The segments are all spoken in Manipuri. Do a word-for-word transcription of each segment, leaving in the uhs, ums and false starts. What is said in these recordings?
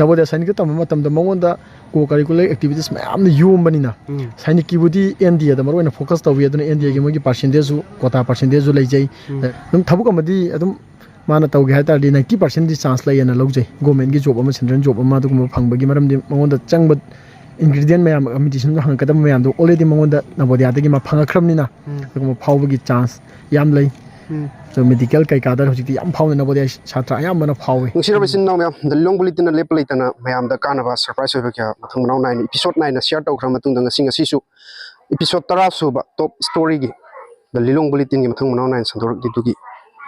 ꯅꯕꯣꯗꯤꯌꯥ ꯁꯥꯏꯅꯤꯛꯇ ꯇꯝꯕ ꯃꯇꯝꯗ ꯃꯉꯣꯟꯗ ꯀꯣ ꯀꯔꯤꯀꯨꯂꯔ ꯑꯦꯛꯇꯤꯚꯤꯇꯤꯁ ꯃꯌꯥꯝꯅ ꯌꯣꯝꯕꯅꯤꯅ, ꯎꯝ꯫ ꯁꯥꯏꯅꯤꯛꯀꯤꯕꯨꯗꯤ ꯑꯦꯟ ꯗꯤ ꯑꯦꯗ ꯃꯔꯨꯑꯣꯏꯅ ꯐꯣꯀꯁ ꯇꯧꯏ, ꯑꯗꯨꯅ ꯑꯦꯟ ꯗꯤ ꯑꯦꯒꯤ ꯎꯝ꯫ ꯃꯣꯏꯒꯤ ꯄꯥꯔꯁꯦꯟꯇꯦꯖꯁꯨ, ꯀꯣꯇꯥ ꯄꯥꯔꯁꯦꯟꯇꯦꯖꯁꯨ ꯂꯩꯖꯩ꯫ ꯎꯝ꯫ ꯑꯗꯨꯝ ꯊꯕꯛ ꯑꯃꯗꯤ ꯑꯗꯨꯝ ꯃꯥꯅ ꯇꯧꯒꯦ ꯍꯥꯏ ꯇꯥꯔꯗꯤ ꯅꯥꯏꯟꯇꯤ ꯄꯥꯔꯁꯦꯟꯗꯤ ꯆꯥꯟꯁ ꯂꯩꯌꯦꯅ ꯂꯧꯖꯩ꯫ ꯒꯣꯔꯃꯦꯟꯒꯤ ꯖꯣꯕ ꯑꯃ, ꯁꯦꯟꯇ꯭ꯔꯦꯜ ꯖꯣꯕ ꯑꯃ, ꯑꯗꯨꯒꯨꯝꯕ ꯐꯪꯕꯒꯤ ꯃꯔꯝꯗꯤ ꯃꯉꯣꯟꯗ ꯆꯪꯕ ꯏꯟꯒ꯭ꯔꯤꯗꯤꯌꯦꯟ ꯃꯌꯥꯝ, ꯀꯝꯄꯤꯇꯤꯁꯟꯗ ꯍꯪꯉꯛꯀꯗꯕ ꯃꯌꯥꯝꯗꯣ ꯑꯣꯜꯔꯦꯗꯤ ꯃꯉꯣꯟꯗ ꯅꯕꯣꯗꯤꯌꯥꯗꯒꯤ ꯃꯥ ꯐꯪꯉꯛꯈ꯭ꯔꯕꯅꯤꯅ, ꯎꯝ꯫ ꯑꯗꯨꯒꯨꯝꯕ ꯐꯥꯎꯕꯒꯤ ꯆꯥꯟꯁ ꯌꯥꯝ ꯂꯩ꯫ ꯎꯝ꯫ ꯑꯗꯣ ꯃꯦꯗꯤꯀꯦꯜ ꯀꯩꯀꯥꯗ ꯍꯧꯖꯤꯛꯇꯤ ꯌꯥꯝ ꯐꯥꯎꯅ ꯅꯕꯣꯗꯤꯌꯥ ꯁꯥꯇ꯭ꯔ ꯑꯌꯥꯝꯕꯅ ꯐꯥꯎꯋꯤ꯫ ꯅꯨꯡꯁꯤꯔꯕ ꯏꯆꯤꯟ ꯏꯅꯥꯎ ꯃꯌꯥꯝ, ꯗ ꯂꯤꯂꯣꯡ ꯕꯨꯂꯦꯇꯤꯟꯅ ꯂꯦꯞꯄ ꯂꯩꯇꯅ ꯃꯌꯥꯝꯗ ꯀꯥꯟꯅꯕ ꯁꯔꯄ꯭ꯔꯥꯏꯁ ꯑꯣꯏꯕ ꯀꯌꯥ ꯃꯊꯪ ꯃꯅꯥꯎ ꯅꯥꯏꯅ, ꯏꯄꯤꯁꯣꯗ ꯅꯥꯏꯅ ꯁꯤꯌꯔ ꯇꯧꯈ꯭ꯔ ꯃꯇꯨꯡꯗ, ꯉꯁꯤ, ꯉꯁꯤꯁꯨ ꯏꯄꯤꯁꯣꯗ ꯇꯔꯥ ꯁꯨꯕ ꯇꯣꯞ ꯁ꯭ꯇꯣꯔꯤꯒꯤ ꯗ ꯂꯤꯂꯣꯡ ꯕꯨꯂꯦꯇꯤꯟꯒꯤ ꯃꯊꯪ ꯃꯅꯥꯎ ꯅꯥꯏꯅ ꯁꯟꯗꯣꯔꯛꯂꯤꯗꯨꯒꯤ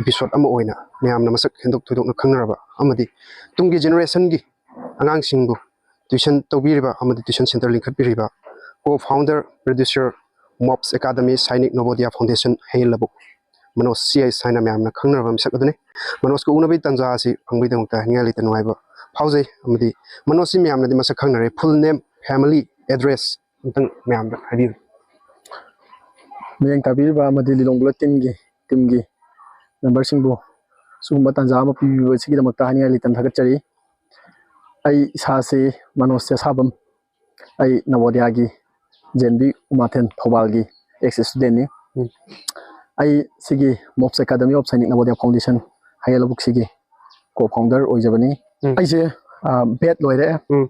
ꯏꯄꯤꯁꯣꯗ ꯑꯃ ꯑꯣꯏꯅ ꯃꯌꯥꯝꯅ ꯃꯁꯛ ꯍꯦꯟꯗꯣꯛ ꯊꯣꯏꯗꯣꯛꯅ ꯈꯪꯅꯔꯕ ꯑꯃꯗꯤ ꯇꯨꯡꯒꯤ ꯖꯦꯅꯦꯔꯦꯁꯟꯒꯤ ꯑꯉꯥꯡꯁꯤꯡꯕꯨ ꯇ꯭ꯌꯨꯁꯟ ꯇꯧꯕꯤꯔꯤꯕ ꯑꯃꯗꯤ ꯇ꯭ꯌꯨꯁꯟ ꯁꯦꯟꯇꯔ ꯂꯤꯡꯈꯠꯄꯤꯔꯤꯕ co-founder, producer, ꯃꯣꯞꯁ academy, Sainik Nabodia foundation, Hayel Labuk, Manoj C I ꯍꯥꯏꯅ ꯃꯌꯥꯝꯅ ꯈꯪꯅꯔꯕ ꯃꯤꯁꯛ ꯑꯗꯨꯅꯤ꯫ ꯃꯅꯣꯖꯀ ꯎꯅꯕꯒꯤ ꯇꯥꯟꯖꯥ ꯑꯁꯤ ꯐꯪꯕꯒꯤꯗꯃꯛꯇ ꯍꯥꯏꯅꯤꯡꯉꯥꯏ ꯂꯩꯇ ꯅꯨꯡꯉꯥꯏꯕ ꯐꯥꯎꯖꯩ꯫ ꯑꯃꯗꯤ ꯃꯅꯣꯖꯁꯤ ꯃꯌꯥꯝꯅꯗꯤ ꯃꯁꯛ ꯈꯪꯅꯔꯦ꯫ Full name, family, address ꯑꯝꯇꯪ ꯃꯌꯥꯝꯗ ꯍꯥꯏꯕꯤꯌꯨ꯫ ꯃꯤꯠꯌꯦꯡ ꯇꯥꯕꯤꯔꯤꯕ ꯑꯃꯗꯤ ꯂꯤꯂꯣꯡ ꯕꯨꯂꯦꯇꯤꯟꯒꯤ ꯇꯤꯝꯒꯤ ꯃꯦꯝꯕꯔꯁꯤꯡꯕꯨ ꯁꯤꯒꯨꯝꯕ ꯇꯥꯟꯖꯥ ꯑꯃ ꯄꯤꯕꯤꯕ ꯑꯁꯤꯒꯤꯗꯃꯛꯇ ꯍꯥꯏꯅꯤꯡꯉꯥꯏ ꯂꯩꯇꯅ ꯊꯥꯒꯠꯆꯔꯤ꯫ ꯑꯩ ꯏꯁꯥꯁꯤ ꯃꯅꯣꯖ ꯆꯦꯁꯥꯕꯝ, ꯑꯩ ꯅꯕꯣꯗꯤꯌꯥꯒꯤ ꯖꯦ ꯑꯦꯟ ꯕꯤ ꯎꯃꯥꯊꯦꯟ ꯊꯧꯕꯥꯜꯒꯤ ꯑꯦꯛꯁ ꯏꯁꯇꯨꯗꯦꯟꯅꯤ꯫ ꯎꯝ꯫ ꯑꯩ ꯁꯤꯒꯤ ꯃꯣꯞꯁ ꯑꯦꯀꯥꯗꯃꯤ ꯑꯣꯐ ꯁꯥꯏꯅꯤꯛ ꯅꯕꯣꯗꯤꯌꯥ ꯐꯥꯎꯟꯗꯦꯁꯟ ꯍꯌꯦꯜ ꯂꯕꯨꯛꯁꯤꯒꯤ ꯀꯣ ꯐꯥꯎꯟꯗꯔ ꯑꯣꯏꯖꯕꯅꯤ꯫ ꯎꯝ꯫ ꯑꯩꯁꯦ, ꯑ, ꯕꯦꯠ ꯂꯣꯏꯔꯦ꯫ ꯎꯝ꯫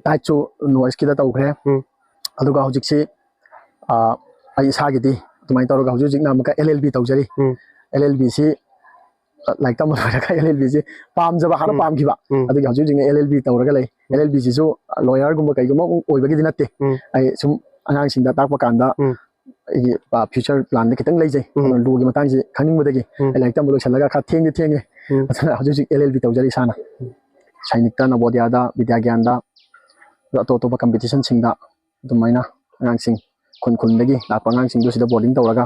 ꯗꯥꯏꯠꯁꯨ ꯅꯣꯏꯁꯀꯤꯗ ꯇꯧꯈ꯭ꯔꯦ꯫ ꯎꯝ꯫ ꯑꯗꯨꯒ ꯍꯧꯖꯤꯛꯁꯤ, ꯑ, ꯑꯩ ꯏꯁꯥꯒꯤꯗꯤ ꯑꯗꯨꯃꯥꯏꯅ ꯇꯧꯔꯒ ꯍꯧꯖꯤꯛ ꯍꯧꯖꯤꯛꯅ ꯑꯃꯨꯛꯀ ꯑꯦꯜ ꯑꯦꯜ ꯕꯤ ꯇꯧꯖꯔꯤ꯫ ꯎꯝ꯫ ꯑꯦꯜ ꯑꯦꯜ ꯕꯤꯁꯤ, ꯑ, ꯂꯥꯏꯔꯤꯛ ꯇꯝꯕ ꯂꯣꯏꯔꯒ ꯑꯦꯜ ꯑꯦꯜ ꯕꯤꯁꯤ ꯄꯥꯝꯖꯕ ꯍꯥꯟꯅ ꯎꯝ꯫ ꯄꯥꯝꯈꯤꯕ꯫ ꯎꯝ꯫ ꯑꯗꯨꯒꯤ ꯍꯧꯖꯤꯛ ꯍꯧꯖꯤꯛꯅ ꯑꯦꯜ ꯑꯦꯜ ꯕꯤ ꯇꯧꯔꯒ ꯂꯩ꯫ ꯎꯝ꯫ ꯑꯦꯜ ꯑꯦꯜ ꯕꯤꯁꯤꯁꯨ ꯂꯣꯌꯔꯒꯨꯝꯕ ꯀꯩꯒꯨꯝꯕ ꯑꯣꯏꯕꯒꯤꯗꯤ ꯅꯠꯇꯦ꯫ ꯎꯝ꯫ ꯑꯩ ꯁꯨꯝ ꯑꯉꯥꯡꯁꯤꯡꯗ ꯇꯥꯛꯄ ꯀꯥꯟꯗ ꯎꯝ꯫ ꯑꯩꯒꯤ, ꯑ, ꯐ꯭ꯌꯨꯆꯔ ꯄ꯭ꯂꯥꯟꯗ ꯈꯤꯇꯪ ꯂꯩꯖꯩ꯫ ꯎꯝ꯫ ꯑꯗꯨꯅ ꯂꯣꯒꯤ ꯃꯇꯥꯡꯁꯤ ꯈꯪꯅꯤꯡꯕꯗꯒꯤ ꯎꯝ꯫ ꯑꯩ ꯂꯥꯏꯔꯤꯛ ꯇꯝꯕ ꯂꯣꯏꯁꯤꯜꯂꯒ ꯈꯔ ꯊꯦꯡꯗꯤ ꯊꯦꯡꯉꯦ꯫ ꯎꯝ꯫ ꯑꯗꯨꯅ ꯍꯧꯖꯤꯛ ꯍꯧꯖꯤꯛ ꯑꯦꯜ ꯑꯦꯜ ꯕꯤ ꯇꯧꯖꯔꯤ ꯏꯁꯥꯅ꯫ ꯎꯝ꯫ ꯁꯥꯏꯅꯤꯛꯇ, ꯅꯕꯣꯗꯤꯌꯥꯗ, ꯕꯤꯗ꯭ꯌꯥꯒ꯭ꯌꯥꯟꯗ, ꯑꯗꯣ ꯑꯇꯣꯞ ꯑꯇꯣꯞꯄ ꯀꯝꯄꯤꯇꯤꯁꯟꯁꯤꯡꯗ ꯑꯗꯨꯃꯥꯏꯅ ꯑꯉꯥꯡꯁꯤꯡ ꯈꯨꯟ ꯈꯨꯟꯗꯒꯤ ꯂꯥꯛꯄ ꯑꯉꯥꯡꯁꯤꯡꯗꯨ ꯁꯤꯗ ꯕꯣꯔꯗꯤꯡ ꯇꯧꯔꯒ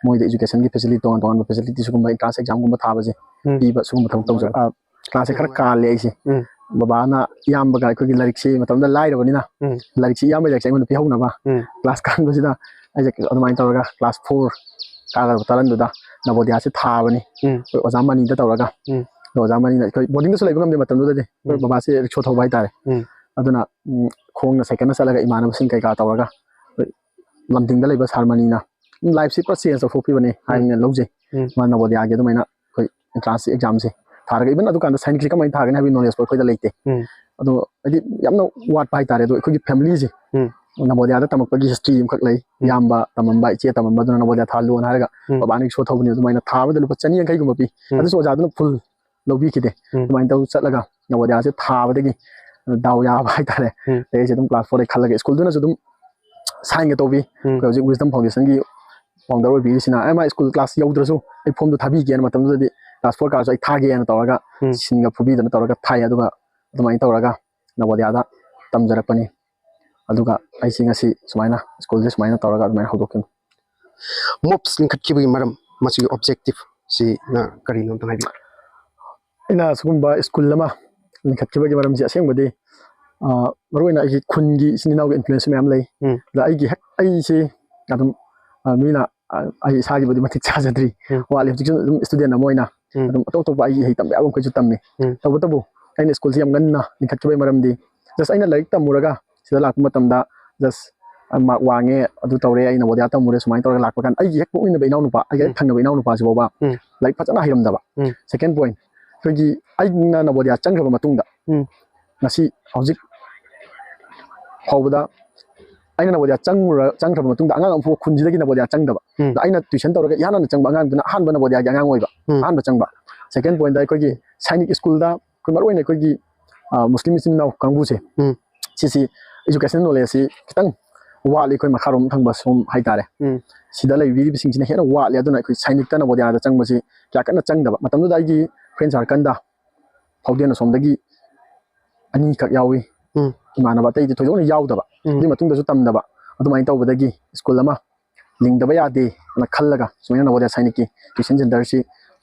ꯃꯣꯏꯗ ꯏꯖꯨꯀꯦꯁꯟꯒꯤ ꯐꯦꯁꯤꯂꯤꯇꯤ, ꯇꯣꯉꯥꯟ ꯇꯣꯉꯥꯟꯕ ꯐꯦꯁꯤꯂꯤꯇꯤ, ꯁꯤꯒꯨꯝꯕ ꯑꯦꯟꯇ꯭ꯔꯥꯟꯁ ꯑꯦꯛꯖꯥꯝꯒꯨꯝꯕ ꯊꯥꯕꯁꯦ ꯎꯝ꯫ ꯄꯤꯕ, ꯁꯤꯒꯨꯝꯕ ꯊꯕꯛ ꯇꯧꯖꯕ꯫ ꯑ, ꯀ꯭ꯂꯥꯁꯁꯦ ꯈꯔ ꯀꯥꯜꯂꯦ ꯑꯩꯁꯦ꯫ ꯎꯝ꯫ ꯕꯕꯥꯅ ꯏꯌꯥꯝꯕꯒ ꯑꯩꯈꯣꯏꯒꯤ ꯂꯥꯏꯔꯤꯛꯁꯤ ꯃꯇꯝꯗ ꯂꯥꯏꯔꯕꯅꯤꯅ ꯎꯝ꯫ ꯂꯥꯏꯔꯤꯛꯁꯤ ꯏꯌꯥꯝꯕꯒꯤ ꯂꯥꯏꯔꯤꯛꯁꯦ ꯑꯩꯉꯣꯟꯗ ꯄꯤꯍꯧꯅꯕ ꯎꯝ꯫ ꯀ꯭ꯂꯥꯁ ꯀꯥꯟꯕꯁꯤꯗ ꯑꯩꯁꯦ ꯑꯗꯨꯃꯥꯏꯅ ꯇꯧꯔꯒ ꯀ꯭ꯂꯥꯁ ꯐꯣꯔ ꯀꯥꯒꯗꯕ ꯇꯔꯟꯗꯨꯗ ꯅꯕꯣꯗꯤꯌꯥꯁꯦ ꯊꯥꯕꯅꯤ꯫ ꯎꯝ꯫ ꯑꯩꯈꯣꯏ ꯑꯣꯖꯥ ꯃꯅꯤꯗ ꯇꯧꯔꯒ꯫ ꯎꯝ꯫ ꯑꯣꯖꯥ ꯃꯅꯤꯅ ꯑꯩꯈꯣꯏ ꯕꯣꯔꯗꯤꯡꯗꯁꯨ ꯂꯩꯕ ꯉꯝꯗꯦ ꯃꯇꯝꯗꯨꯗꯗꯤ꯫ ꯑꯩꯈꯣꯏ ꯎꯝ꯫ ꯕꯕꯥꯁꯦ ꯔꯤꯛꯁꯣ ꯊꯧꯕ ꯍꯥꯏꯇꯥꯔꯦ꯫ ꯎꯝ꯫ ꯑꯗꯨꯅ, ꯎꯝ, ꯈꯣꯡꯅ ꯁꯥꯏꯀꯜꯅ ꯆꯠꯂꯒ ꯏꯃꯥꯟꯅꯕꯁꯤꯡ ꯀꯩꯀꯥ ꯇꯧꯔꯒ ꯑꯩꯈꯣꯏ ꯂꯝꯗꯤꯡꯗ ꯂꯩꯕ ꯁꯥꯔ ꯃꯅꯤꯅ, ꯎꯝ, ꯂꯥꯏꯐꯁꯤ ꯄꯨꯔꯥ ꯆꯦꯟꯖ ꯇꯧꯊꯣꯛꯄꯤꯕꯅꯦ ꯎꯝ꯫ ꯍꯥꯏꯅ ꯂꯧꯖꯩ꯫ ꯎꯝ꯫ ꯃꯥ ꯅꯕꯣꯗꯤꯌꯥꯒꯤ ꯑꯗꯨꯃꯥꯏꯅ ꯑꯩꯈꯣꯏ ꯑꯦꯟꯇ꯭ꯔꯥꯟꯁ ꯑꯦꯛꯖꯥꯝꯁꯦ ꯊꯥꯔꯒ, ꯏꯚꯟ ꯑꯗꯨꯀꯥꯟꯗ ꯁꯥꯏꯅꯤꯛꯁꯤ ꯀꯃꯥꯏꯅ ꯊꯥꯒꯅꯤ ꯍꯥꯏꯕꯒꯤ ꯅꯣꯂꯦꯖ ꯑꯩꯈꯣꯏꯗ ꯂꯩꯇꯦ꯫ ꯎꯝ꯫ ꯑꯗꯣ ꯍꯥꯏꯗꯤ ꯌꯥꯝꯅ ꯋꯥꯠꯄ ꯍꯥꯏꯇꯥꯔꯦ꯫ ꯑꯗꯣ ꯑꯩꯈꯣꯏꯒꯤ ꯐꯦꯃꯤꯂꯤꯁꯦ ꯎꯝ꯫ ꯅꯕꯣꯗꯤꯌꯥꯗ ꯇꯝꯃꯛꯄꯒꯤ ꯍꯤꯁꯇ꯭ꯔꯤ ꯑꯃꯈꯛ ꯂꯩ꯫ ꯎꯝ꯫ ꯏꯌꯥꯝꯕ ꯇꯝꯃꯝꯕ, ꯏꯆꯦ ꯇꯝꯃꯝꯕ, ꯑꯗꯨꯅ ꯅꯕꯣꯗꯤꯌꯥ ꯊꯥꯍꯜꯂꯣꯅ ꯍꯥꯏꯔꯒ ꯎꯝ꯫ ꯕꯕꯥꯅ ꯔꯤꯛꯁꯣ ꯊꯧꯕꯅꯤ꯫ ꯑꯗꯨꯃꯥꯏꯅ ꯊꯥꯕꯗ ꯂꯨꯄꯥ ꯆꯅꯤ ꯌꯥꯡꯈꯩꯒꯨꯝꯕ ꯄꯤ꯫ ꯎꯝ꯫ ꯑꯗꯨꯁꯨ ꯑꯣꯖꯥꯗꯨꯅ ꯐꯨꯜ ꯂꯧꯕꯤꯈꯤꯗꯦ꯫ ꯎꯝ꯫ ꯑꯗꯨꯃꯥꯏꯅ ꯇꯧ ꯆꯠꯂꯒ ꯅꯕꯣꯗꯤꯌꯥꯁꯦ ꯊꯥꯕꯗꯒꯤ ꯗꯥꯎ ꯌꯥꯕ ꯍꯥꯏꯇꯥꯔꯦ꯫ ꯎꯝ꯫ ꯑꯩꯁꯦ ꯑꯗꯨꯝ ꯀ꯭ꯂꯥꯁ ꯐꯣꯔꯗ ꯈꯜꯂꯒ ꯁ꯭ꯀꯨꯜꯗꯨꯅꯁꯨ ꯑꯗꯨꯝ ꯁꯥꯏꯟꯒ ꯇꯧꯕꯤ꯫ ꯎꯝ꯫ ꯑꯩꯈꯣꯏ ꯍꯧꯖꯤꯛ ꯋꯤꯁꯗꯝ ꯐꯥꯎꯟꯗꯦꯁꯟꯒꯤ ꯐꯥꯎꯟꯗꯔ ꯑꯣꯏꯕꯤꯔꯤꯁꯤꯅ, "ꯑꯦ, ꯃꯥ ꯁ꯭ꯀꯨꯜ ꯀ꯭ꯂꯥꯁ ꯌꯧꯗ꯭ꯔꯁꯨ ꯑꯩ ꯐꯣꯝꯗꯨ ꯊꯥꯕꯤꯒꯦꯅ", ꯃꯇꯝꯗꯨꯗꯗꯤ ꯀ꯭ꯂꯥꯁ ꯐꯣꯔ ꯀꯥꯔꯁꯨ ꯑꯩ ꯊꯥꯒꯦꯅ ꯇꯧꯔꯒ ꯎꯝ꯫ ꯁꯤꯟꯒ ꯐꯨꯕꯤꯗꯅ ꯇꯧꯔꯒ ꯊꯥꯏ꯫ ꯑꯗꯨꯒ ꯑꯗꯨꯃꯥꯏꯅ ꯇꯧꯔꯒ ꯅꯕꯣꯗꯤꯌꯥꯗ ꯇꯝꯖꯔꯛꯄꯅꯤ꯫ ꯑꯗꯨꯒ ꯑꯩꯁꯤ ꯉꯁꯤ ꯁꯨꯃꯥꯏꯅ ꯁ꯭ꯀꯨꯜꯁꯦ ꯁꯨꯃꯥꯏꯅ ꯇꯧꯔꯒ ꯑꯗꯨꯃꯥꯏꯅ ꯍꯧꯗꯣꯛꯈꯤꯕꯅꯤ꯫ ꯃꯣꯞꯁ ꯂꯤꯡꯈꯠꯈꯤꯕꯒꯤ ꯃꯔꯝ, ꯃꯁꯤꯒꯤ ꯑꯣꯕꯖꯦꯛꯇꯤꯞꯁꯤꯅ ꯀꯔꯤꯅꯣ ꯑꯝꯇꯪ ꯍꯥꯏꯕꯤꯌꯨ꯫ ꯑꯩꯅ ꯁꯤꯒꯨꯝꯕ ꯁ꯭ꯀꯨꯜ ꯑꯃ ꯂꯤꯡꯈꯠꯈꯤꯕꯒꯤ ꯃꯔꯝꯁꯤ ꯑꯁꯦꯡꯕꯗꯤ, ꯑ, ꯃꯔꯨꯑꯣꯏꯅ ꯑꯩꯒꯤ ꯈꯨꯟꯒꯤ ꯏꯆꯤꯟ ꯏꯅꯥꯎꯒꯤ ꯏꯟꯐ꯭ꯂꯨꯌꯦꯟꯁ ꯃꯌꯥꯝ ꯂꯩ꯫ ꯎꯝ꯫ ꯑꯗ ꯑꯩꯒꯤ ꯍꯦꯛ, ꯑꯩꯁꯤ ꯑꯗꯨꯝ, ꯑ, ꯃꯤꯅ, ꯑ, ꯑꯩ ꯏꯁꯥꯒꯤꯕꯨꯗꯤ ꯃꯇꯤꯛ ꯆꯥꯖꯗ꯭ꯔꯤ, ꯎꯝ꯫ ꯋꯥꯠꯂꯤ꯫ ꯍꯧꯖꯤꯛꯁꯨ ꯑꯗꯨꯝ ꯁ꯭ꯇꯨꯗꯦꯟ ꯑꯃ ꯑꯣꯏꯅ ꯎꯝ꯫ ꯑꯗꯨꯝ ꯑꯇꯣꯞ ꯑꯇꯣꯞꯄ ꯑꯩꯒꯤ ꯏꯍꯩ ꯇꯝꯕ ꯌꯥꯕ ꯃꯈꯩꯁꯨ ꯇꯝꯃꯤ꯫ ꯎꯝ꯫ ꯇꯧꯕꯇꯕꯨ ꯑꯩꯅ ꯁ꯭ꯀꯨꯜꯁꯤ ꯌꯥꯝ ꯉꯟꯅ ꯂꯤꯡꯈꯠꯈꯤꯕꯒꯤ ꯃꯔꯝꯗꯤ, ꯖꯁ ꯑꯩꯅ ꯂꯥꯏꯔꯤꯛ ꯇꯝꯃꯨꯔꯒ ꯁꯤꯗ ꯂꯥꯛꯄ ꯃꯇꯝꯗ ꯖꯁ ꯃꯥꯔꯛ ꯋꯥꯡꯉꯦ, ꯑꯗꯨ ꯇꯧꯔꯦ, ꯑꯩ ꯅꯕꯣꯗꯤꯌꯥ ꯇꯝꯃꯨꯔꯦ ꯁꯨꯃꯥꯏꯅ ꯇꯧꯔꯒ ꯂꯥꯛꯄ ꯀꯥꯟꯗ ꯑꯩꯒꯤ ꯍꯦꯛ ꯄꯣꯛꯃꯤꯟꯅꯕ ꯏꯅꯥꯎꯅꯨꯄꯥ, ꯑꯩꯒꯤ ꯍꯦꯛ ꯎꯝ꯫ ꯊꯪꯅꯕ ꯏꯅꯥꯎꯅꯨꯄꯥꯁꯤ ꯐꯥꯎꯕ ꯎꯝ꯫ ꯂꯥꯏꯔꯤꯛ ꯐꯖꯅ ꯍꯩꯔꯝꯗꯕ꯫ ꯎꯝ꯫ ꯁꯦꯀꯦꯟ ꯄꯣꯏꯟꯠ, ꯑꯩꯈꯣꯏꯒꯤ ꯑꯩꯅ ꯅꯕꯣꯗꯤꯌꯥ ꯆꯪꯈ꯭ꯔꯕ ꯃꯇꯨꯡꯗ ꯎꯝ꯫ ꯉꯁꯤ ꯍꯧꯖꯤꯛ ꯐꯥꯎꯕꯗ ꯑꯩꯅ ꯅꯕꯣꯗꯤꯌꯥ ꯆꯪꯉꯨꯔ-, ꯆꯪꯈ꯭ꯔꯕ ꯃꯇꯨꯡꯗ ꯑꯉꯥꯡ ꯑꯃꯐꯥꯎ ꯈꯨꯟꯁꯤꯗꯒꯤ ꯅꯕꯣꯗꯤꯌꯥ ꯆꯪꯗꯕ꯫ ꯎꯝ꯫ ꯑꯗ ꯑꯩꯅ ꯇ꯭ꯋꯤꯁꯟ ꯇꯧꯔꯒ ꯏꯍꯥꯟ ꯍꯥꯟꯅ ꯆꯪꯕ ꯑꯉꯥꯡꯗꯨꯅ ꯑꯍꯥꯟꯕ ꯅꯕꯣꯗꯤꯌꯥꯒꯤ ꯑꯉꯥꯡ ꯑꯣꯏꯕ꯫ ꯎꯝ꯫ ꯑꯍꯥꯟꯕ ꯆꯪꯕ꯫ ꯁꯦꯀꯦꯟ ꯄꯣꯏꯟꯠꯇ ꯑꯩꯈꯣꯏꯒꯤ ꯁꯥꯏꯅꯤꯛ ꯁ꯭ꯀꯨꯜꯗ ꯑꯩꯈꯣꯏ ꯃꯔꯨꯑꯣꯏꯅ ꯑꯩꯈꯣꯏꯒꯤ, ꯑ, ꯃꯨꯁꯂꯤꯝ ꯏꯆꯤꯟ ꯏꯅꯥꯎ ꯀꯥꯡꯕꯨꯁꯦ, ꯎꯝ꯫ ꯁꯤꯁꯤ ꯏꯖꯨꯀꯦꯁꯅꯦꯜ ꯅꯣꯂꯦꯖꯁꯤ ꯈꯤꯇꯪ ꯋꯥꯠꯂꯤ, ꯑꯩꯈꯣꯏ ꯃꯈꯥꯔꯣꯝ ꯊꯪꯕ ꯁꯣꯝ ꯍꯥꯏꯇꯥꯔꯦ꯫ ꯎꯝ꯫ ꯁꯤꯗ ꯂꯩꯕꯤꯔꯤꯕꯁꯤꯡꯁꯤꯅ ꯍꯦꯟꯅ ꯋꯥꯠꯂꯤ꯫ ꯑꯗꯨꯅ ꯑꯩꯈꯣꯏ ꯁꯥꯏꯅꯤꯛꯇ ꯅꯕꯣꯗꯤꯌꯥꯗ ꯆꯪꯕꯁꯤ ꯀꯌꯥ ꯀꯟꯅ ꯆꯪꯗꯕ꯫ ꯃꯇꯝꯗꯨꯗ ꯑꯩꯒꯤ ꯐ꯭ꯔꯦꯟ ꯁꯥꯔꯀꯜꯗ ꯐꯥꯎꯗꯦꯟ ꯑꯁꯣꯝꯗꯒꯤ ꯑꯅꯤꯈꯛ ꯌꯥꯎꯏ꯫ ꯎꯝ꯫ ꯏꯃꯥꯟꯅꯕ ꯑꯇꯩꯗꯤ ꯊꯣꯏꯗꯣꯛꯅ ꯌꯥꯎꯗꯕ꯫ ꯎꯝ꯫ ꯑꯗꯨꯒꯤ ꯃꯇꯨꯡꯗꯁꯨ ꯇꯝꯗꯕ꯫ ꯑꯗꯨꯃꯥꯏꯅ ꯇꯧꯕꯗꯒꯤ ꯁ꯭ꯀꯨꯜ ꯑꯃ ꯂꯤꯡꯗꯕ ꯌꯥꯗꯦ ꯍꯥꯏꯅ ꯈꯜꯂꯒ ꯁꯨꯃꯥꯏꯅ ꯅꯕꯣꯗꯤꯌꯥ ꯁꯥꯏꯅꯤꯛꯀꯤ ꯇ꯭ꯋꯤꯁꯟ ꯁꯦꯟꯇꯔꯁꯤ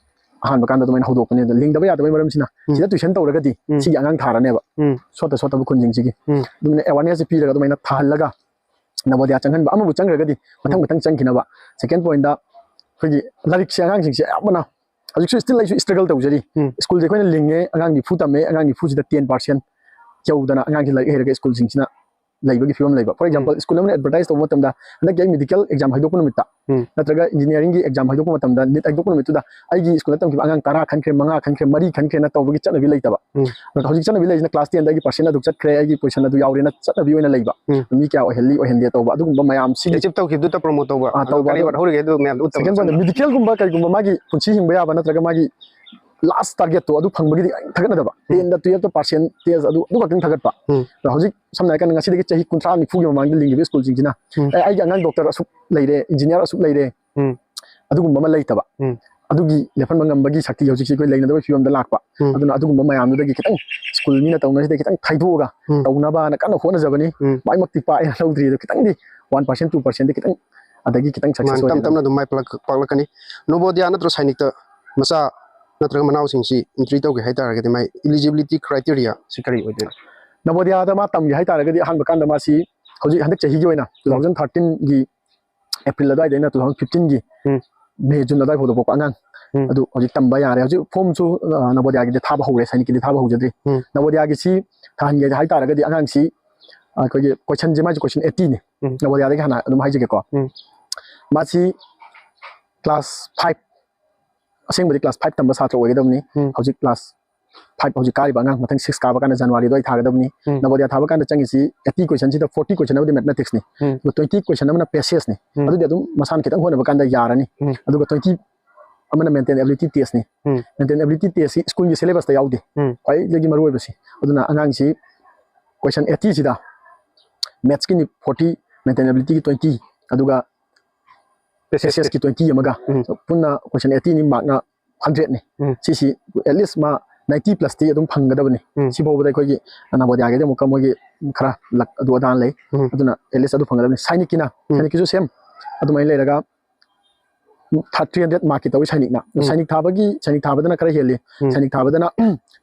ꯑꯍꯥꯟꯕ ꯀꯥꯟꯗ ꯑꯗꯨꯃꯥꯏꯅ ꯍꯧꯗꯣꯛꯄꯅꯦ꯫ ꯑꯗꯣ ꯂꯤꯡꯗꯕ ꯌꯥꯗꯕꯒꯤ ꯃꯔꯝꯁꯤꯅ ꯎꯝ꯫ ꯁꯤꯗ ꯇ꯭ꯋꯤꯁꯟ ꯇꯧꯔꯒꯗꯤ ꯎꯝ꯫ ꯁꯤꯒꯤ ꯑꯉꯥꯡ ꯊꯥꯔꯅꯦꯕ꯫ ꯎꯝ꯫ ꯁꯣꯠꯇ ꯁꯣꯠꯇꯕ ꯈꯨꯟꯁꯤꯡꯁꯤꯒꯤ꯫ ꯎꯝ꯫ ꯑꯗꯨꯃꯥꯏꯅ ꯑꯦꯋꯥꯔꯅꯦꯁꯁꯦ ꯄꯤꯔꯒ ꯑꯗꯨꯃꯥꯏꯅ ꯊꯥꯍꯜꯂꯒ ꯅꯕꯣꯗꯤꯌꯥ ꯆꯪꯍꯟꯕ, ꯑꯃꯕꯨ ꯆꯪꯈ꯭ꯔꯒꯗꯤ ꯃꯊꯪ ꯎꯝ꯫ ꯃꯊꯪ ꯆꯪꯈꯤꯅꯕ꯫ ꯁꯦꯀꯦꯟ ꯄꯣꯏꯟꯠꯇ ꯑꯩꯈꯣꯏꯒꯤ ꯂꯥꯏꯔꯤꯛꯁꯦ ꯑꯉꯥꯡꯁꯤꯡꯁꯦ ꯑꯌꯥꯝꯕꯅ ꯍꯧꯖꯤꯛꯁꯨ still ꯑꯩꯁꯨ struggle ꯇꯧꯖꯔꯤ꯫ ꯎꯝ. Schoolꯁꯦ ꯑꯩꯈꯣꯏꯅ ꯂꯤꯡꯉꯦ, ꯑꯉꯥꯡ ꯅꯤꯐꯨ ꯇꯝꯃꯦ, ꯑꯉꯥꯡ ꯅꯤꯐꯨꯁꯤꯗ ten percent ꯌꯧꯗꯅ ꯑꯉꯥꯡꯁꯤ ꯂꯥꯏꯔꯤꯛ ꯍꯩꯔꯒ schoolꯁꯤꯡꯁꯤꯅ ꯂꯩꯕꯒꯤ ꯐꯤꯕꯝ ꯂꯩꯕ꯫ For example, school ꯑꯃꯅ advertise ꯇꯧꯕ ꯃꯇꯝꯗ, ꯍꯟꯗꯛꯀꯤ ꯑꯩ medical exam ꯍꯥꯏꯗꯣꯛꯄ ꯅꯨꯃꯤꯠꯇ ꯎꯝ. ꯅꯠꯇ꯭ꯔꯒ engineeringꯒꯤ exam ꯍꯥꯏꯗꯣꯛꯄ ꯃꯇꯝꯗ, NEET ꯍꯥꯏꯗꯣꯛꯄ ꯅꯨꯃꯤꯠꯇꯨꯗ ꯑꯩꯒꯤ schoolꯗ ꯇꯝꯈꯤꯕ ꯑꯉꯥꯡ ꯇꯔꯥ ꯈꯟꯈ꯭ꯔꯦ, ꯃꯉꯥ ꯈꯟꯈ꯭ꯔꯦ, ꯃꯔꯤ ꯈꯟꯈ꯭ꯔꯦꯅ ꯇꯧꯕꯒꯤ ꯆꯠꯅꯕꯤ ꯂꯩꯇꯕ꯫ ꯎꯝ. ꯑꯗꯣ ꯍꯧꯖꯤꯛ ꯆꯠꯅꯕꯤ ꯂꯩꯔꯤꯁꯤꯅ class tenꯗ ꯑꯩꯒꯤ percent ꯑꯗꯨ ꯆꯠꯈ꯭ꯔꯦ, ꯑꯩꯒꯤ position ꯑꯗꯨ ꯌꯥꯎꯔꯦꯅ ꯆꯠꯅꯕꯤ ꯑꯣꯏꯅ ꯂꯩꯕ꯫ ꯎꯝ. ꯃꯤ ꯀꯌꯥ ꯑꯣꯏꯍꯜꯂꯤ, ꯑꯣꯏꯍꯟꯗꯦ ꯇꯧꯕ ꯑꯗꯨꯒꯨꯝꯕ ꯃꯌꯥꯝꯁꯤꯒꯤ Achieve ꯇꯧꯈꯤꯕꯗꯨꯇ promote ꯇꯧꯕ ꯑꯥ, ꯑꯗꯣ ꯇꯧꯕ ꯀꯔꯤ ꯑꯗꯨ ꯋꯥꯠꯍꯧꯔꯤꯒꯦ ꯑꯗꯨ ꯃꯌꯥꯝꯗꯣ ꯎꯠꯇꯕ Second point, medicalꯒꯨꯝꯕ ꯀꯩꯒꯨꯝꯕ ꯃꯥꯒꯤ ꯄꯨꯟꯁꯤ ꯍꯤꯡꯕ ꯌꯥꯕ ꯅꯠꯇ꯭ꯔꯒ ꯃꯥꯒꯤ last targetꯇꯣ ꯑꯗꯨ ꯐꯪꯕꯒꯤꯗꯤ ꯊꯥꯒꯠꯅꯗꯕ꯫ ꯎꯝ. Tenꯗ twelveꯇ percent test ꯑꯗꯨ ꯑꯗꯨ ꯈꯛꯇꯪ ꯊꯥꯒꯠꯄ꯫ ꯎꯝ. ꯑꯗꯣ ꯍꯧꯖꯤꯛ ꯁꯝꯅ ꯍꯥꯏꯔꯀꯥꯟꯗ ꯉꯁꯤꯗꯒꯤ ꯆꯍꯤ ꯀꯨꯟꯊ꯭ꯔꯥ ꯅꯤꯐꯨꯒꯤ ꯃꯃꯥꯡꯗ ꯂꯤꯡꯈꯤꯕ schoolꯁꯤꯡꯁꯤꯅ ꯎꯝ. "ꯑꯦ, ꯑꯩꯒꯤ ꯑꯉꯥꯡ doctor ꯑꯁꯨꯛ ꯂꯩꯔꯦ, engineer ꯑꯁꯨꯛ ꯂꯩꯔꯦ", ꯎꯝ. ꯑꯗꯨꯒꯨꯝꯕ ꯑꯃ ꯂꯩꯇꯕ꯫ ꯎꯝ. ꯑꯗꯨꯒꯤ ꯂꯦꯞꯍꯟꯕ ꯉꯝꯕꯒꯤ ꯁꯛꯇꯤ ꯍꯧꯖꯤꯛꯁꯤ ꯑꯩꯈꯣꯏ ꯂꯩꯅꯗꯕꯒꯤ ꯐꯤꯕꯝꯗ ꯂꯥꯛꯄ꯫ ꯎꯝ. ꯑꯗꯨꯅ ꯑꯗꯨꯒꯨꯝꯕ ꯃꯌꯥꯝꯗꯨꯗꯒꯤ ꯈꯤꯇꯪ school ꯃꯤꯅ ꯇꯧꯅꯔꯤꯁꯤꯗꯒꯤ ꯈꯤꯇꯪ ꯊꯩꯗꯣꯛꯑꯒ ꯎꯝ. ꯇꯧꯅꯕꯅ ꯀꯟꯅ ꯍꯣꯠꯅꯖꯕꯅꯤ꯫ ꯎꯝ. ꯃꯥꯏꯃꯛꯇꯤ ꯄꯥꯛꯑꯦꯅ ꯂꯧꯗ꯭ꯔꯤ, ꯑꯗꯣ ꯈꯤꯇꯪꯗꯤ one percent, two percentꯗꯤ ꯈꯤꯇꯪ ꯑꯗꯒꯤ ꯈꯤꯇꯪ success ꯃꯥꯅ ꯇꯞ ꯑꯣꯏꯔꯦ꯫ ꯇꯞꯅ ꯑꯗꯨꯝ ꯃꯥꯏ ꯄꯥꯛꯂꯛ- ꯄꯥꯛꯂꯛꯀꯅꯤ꯫ ꯅꯣꯕꯣꯗꯤꯌꯥ ꯅꯠꯇ꯭ꯔ ꯁꯥꯏꯅꯤꯛꯇ ꯃꯆꯥ ꯅꯠꯇ꯭ꯔꯒ ꯃꯅꯥꯎꯁꯤꯡꯁꯤ entry ꯇꯧꯒꯦ ꯍꯥꯏꯇꯥꯔꯒꯗꯤ ꯃꯥꯏ eligibility criteria ꯁꯤ ꯀꯔꯤ ꯑꯣꯏꯗꯣꯏꯅꯣ? ꯅꯕꯣꯗꯤꯌꯥꯗ ꯃꯥ ꯇꯝꯒꯦ ꯍꯥꯏꯇꯥꯔꯒꯗꯤ ꯑꯍꯥꯟꯕ ꯀꯥꯟꯗ ꯃꯥꯁꯤ ꯍꯧꯖꯤꯛ ꯍꯟꯗꯛ ꯆꯍꯤꯒꯤ ꯑꯣꯏꯅ two thousand thirteenꯒꯤ April ꯑꯗꯨꯋꯥꯏꯗꯩꯅ two thousand fifteenꯒꯤ ꯎꯝ. May, June ꯑꯗꯨꯋꯥꯏ ꯐꯥꯎꯗ ꯄꯣꯛꯄ ꯑꯉꯥꯡ ꯎꯝ. ꯑꯗꯨ ꯍꯧꯖꯤꯛ ꯇꯝꯕ ꯌꯥꯔꯦ꯫ ꯍꯧꯖꯤꯛ formꯁꯨ, ꯑ, ꯅꯕꯣꯗꯤꯌꯥꯒꯤꯗꯤ ꯊꯥꯕ ꯍꯧꯔꯦ, ꯁꯥꯏꯅꯤꯛꯀꯤꯗꯤ ꯊꯥꯕ ꯍꯧꯖꯗ꯭ꯔꯤ꯫ ꯎꯝ. ꯅꯕꯣꯗꯤꯌꯥꯒꯤꯁꯤ ꯊꯥꯍꯟꯒꯦ ꯍꯥꯏꯇꯥꯔꯒꯗꯤ ꯑꯉꯥꯡꯁꯤ, ꯑ, ꯑꯩꯈꯣꯏꯒꯤ questionꯁꯦ, ꯃꯥꯏꯁꯦ question eightyꯅꯤ꯫ ꯎꯝ. ꯅꯕꯣꯗꯤꯌꯥꯗꯒꯤ ꯍꯥꯟꯅ ꯑꯗꯨꯝ ꯍꯥꯏꯖꯒꯦꯀꯣ꯫ ꯎꯝ. ꯃꯥꯁꯤ class five, ꯑꯁꯦꯡꯕꯗꯤ class five ꯇꯝꯕ ꯁꯥꯇ꯭ꯔ ꯑꯣꯏꯒꯗꯕꯅꯤ꯫ ꯎꯝ. ꯍꯧꯖꯤꯛ class five ꯍꯧꯖꯤꯛ ꯀꯥꯔꯤꯕ ꯑꯉꯥꯡ ꯃꯊꯪ six ꯀꯥꯕ ꯀꯥꯟꯗ January ꯑꯗꯨꯋꯥꯏ ꯊꯥꯒꯗꯕꯅꯤ꯫ ꯎꯝ. ꯅꯕꯣꯗꯤꯌꯥ ꯊꯥꯕ ꯀꯥꯟꯗ ꯆꯪꯉꯤꯁꯤ eighty questionꯁꯤꯗ forty question ꯑꯃꯗꯤ mathematicsꯅꯤ꯫ ꯎꯝ. ꯑꯗꯨꯒ twenty question ꯑꯃꯅ passageꯅꯤ꯫ ꯎꯝ. ꯑꯗꯨꯗꯤ ꯑꯗꯨꯝ ꯃꯁꯥꯅ ꯈꯤꯇꯪ ꯍꯣꯠꯅꯕ ꯀꯥꯟꯗ ꯌꯥꯔꯅꯤ꯫ ꯎꯝ. ꯑꯗꯨꯒ twenty ꯑꯃꯅ mental ability testꯅꯤ꯫ ꯎꯝ. Mental ability testꯁꯤ schoolꯒꯤ syllabusꯇ ꯌꯥꯎꯗꯦ꯫ ꯎꯝ. ꯈ꯭ꯋꯥꯏꯗꯒꯤ ꯃꯔꯨꯑꯣꯏꯕꯁꯤ꯫ ꯑꯗꯨꯅ ꯑꯉꯥꯡꯁꯤ question eightyꯁꯤꯗ mathsꯀꯤꯅꯤ forty, mental abilityꯒꯤ twenty, ꯑꯗꯨꯒ passageꯀꯤ twenty ꯑꯃꯒ ꯎꯝ. ꯄꯨꯟꯅ question eightyꯅꯤ, markꯅ hundredꯅꯤ꯫ ꯎꯝ. ꯁꯤꯁꯤ at least ꯃꯥ ninety plusꯇꯤ ꯑꯗꯨꯝ ꯐꯪꯒꯗꯕꯅꯤ꯫ ꯎꯝ. ꯁꯤꯐꯥꯎꯕꯗ ꯑꯩꯈꯣꯏꯒꯤ ꯅꯕꯣꯗꯤꯌꯥꯒꯤꯗꯤ ꯑꯃꯨꯛꯀ ꯃꯣꯏꯒꯤ ꯈꯔ luck ꯑꯗꯨ ꯑꯗꯥ ꯂꯩ꯫ ꯎꯝ. ꯑꯗꯨꯅ at least ꯑꯗꯨ ꯐꯪꯒꯗꯕꯅꯤ꯫ ꯁꯥꯏꯅꯤꯛꯀꯤꯅ, ꯎꯝ. ꯁꯥꯏꯅꯤꯛꯀꯤꯁꯨ same ꯑꯗꯨꯃꯥꯏꯅ ꯂꯩꯔꯒ three hundred markꯀꯤ ꯇꯧꯋꯤ ꯁꯥꯏꯅꯤꯛꯅ꯫ ꯎꯝ. ꯁꯥꯏꯅꯤꯛ ꯊꯥꯕꯒꯤ, ꯁꯥꯏꯅꯤꯛ ꯊꯥꯕꯗꯅ ꯈꯔ ꯍꯦꯜꯂꯤ꯫ ꯎꯝ. ꯁꯥꯏꯅꯤꯛ ꯊꯥꯕꯗꯅ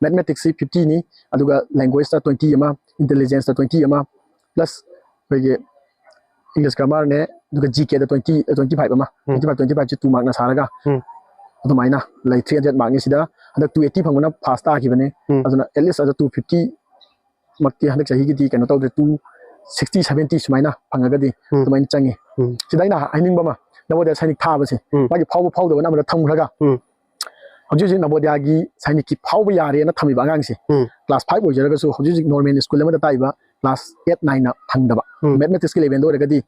mathematicsꯁꯤ fiftyꯅꯤ, ꯑꯗꯨꯒ languageꯇ twenty ꯑꯃ, intelligenceꯇ twenty ꯑꯃ, plus ꯑꯩꯈꯣꯏꯒꯤ English grammarꯅꯦ, ꯑꯗꯨꯒ GKꯗ twenty, twenty five ꯑꯃ, ꯎꯝ. twenty five, twenty fiveꯁꯤ two markꯅ ꯁꯥꯔꯒ ꯎꯝ. ꯑꯗꯨꯃꯥꯏꯅ ꯂꯩ꯫ Three hundred markꯅꯤ ꯁꯤꯗ꯫ ꯍꯟꯗꯛ two eighty ꯐꯪꯕꯅ first ꯇꯥꯈꯤꯕꯅꯦ꯫ ꯎꯝ꯫ ꯑꯗꯨꯅ at least ꯑꯗ two fifty ꯃꯛꯇꯤ ꯍꯟꯗꯛ ꯆꯍꯤꯒꯤꯗꯤ ꯀꯩꯅꯣ ꯇꯧꯗ꯭ꯔꯦ꯫ Two sixty, seventy ꯁꯨꯃꯥꯏꯅ ꯐꯪꯉꯒꯗꯤ ꯎꯝ꯫ ꯑꯗꯨꯃꯥꯏꯅ ꯆꯪꯉꯤ꯫ ꯎꯝ꯫ ꯁꯤꯗ ꯑꯩꯅ ꯍꯥꯏꯅꯤꯡꯕ ꯑꯃ, ꯅꯕꯣꯗꯤꯌꯥ ꯁꯥꯏꯅꯤꯛ ꯊꯥꯕꯁꯦ ꯎꯝ꯫ ꯃꯥꯒꯤ ꯐꯥꯎꯕ ꯐꯥꯎꯗꯕꯅ ꯑꯃꯗ ꯊꯝꯈ꯭ꯔꯒ ꯎꯝ꯫ ꯍꯧꯖꯤꯛ ꯍꯧꯖꯤꯛ ꯅꯕꯣꯗꯤꯌꯥꯒꯤ ꯁꯥꯏꯅꯤꯛꯀꯤ ꯐꯥꯎꯕ ꯌꯥꯔꯦꯅ ꯊꯝꯃꯤꯕ ꯑꯉꯥꯡꯁꯦ ꯎꯝ꯫ Class five ꯑꯣꯏꯖꯔꯒꯁꯨ ꯍꯧꯖꯤꯛ ꯍꯧꯖꯤꯛ normal school ꯑꯃꯗ ꯇꯥꯛꯏꯕ class eight, nineꯅ ꯐꯪꯗꯕ꯫ ꯎꯝ꯫ Mathematicsꯀꯤ levelꯗ ꯑꯣꯏꯔꯒꯗꯤ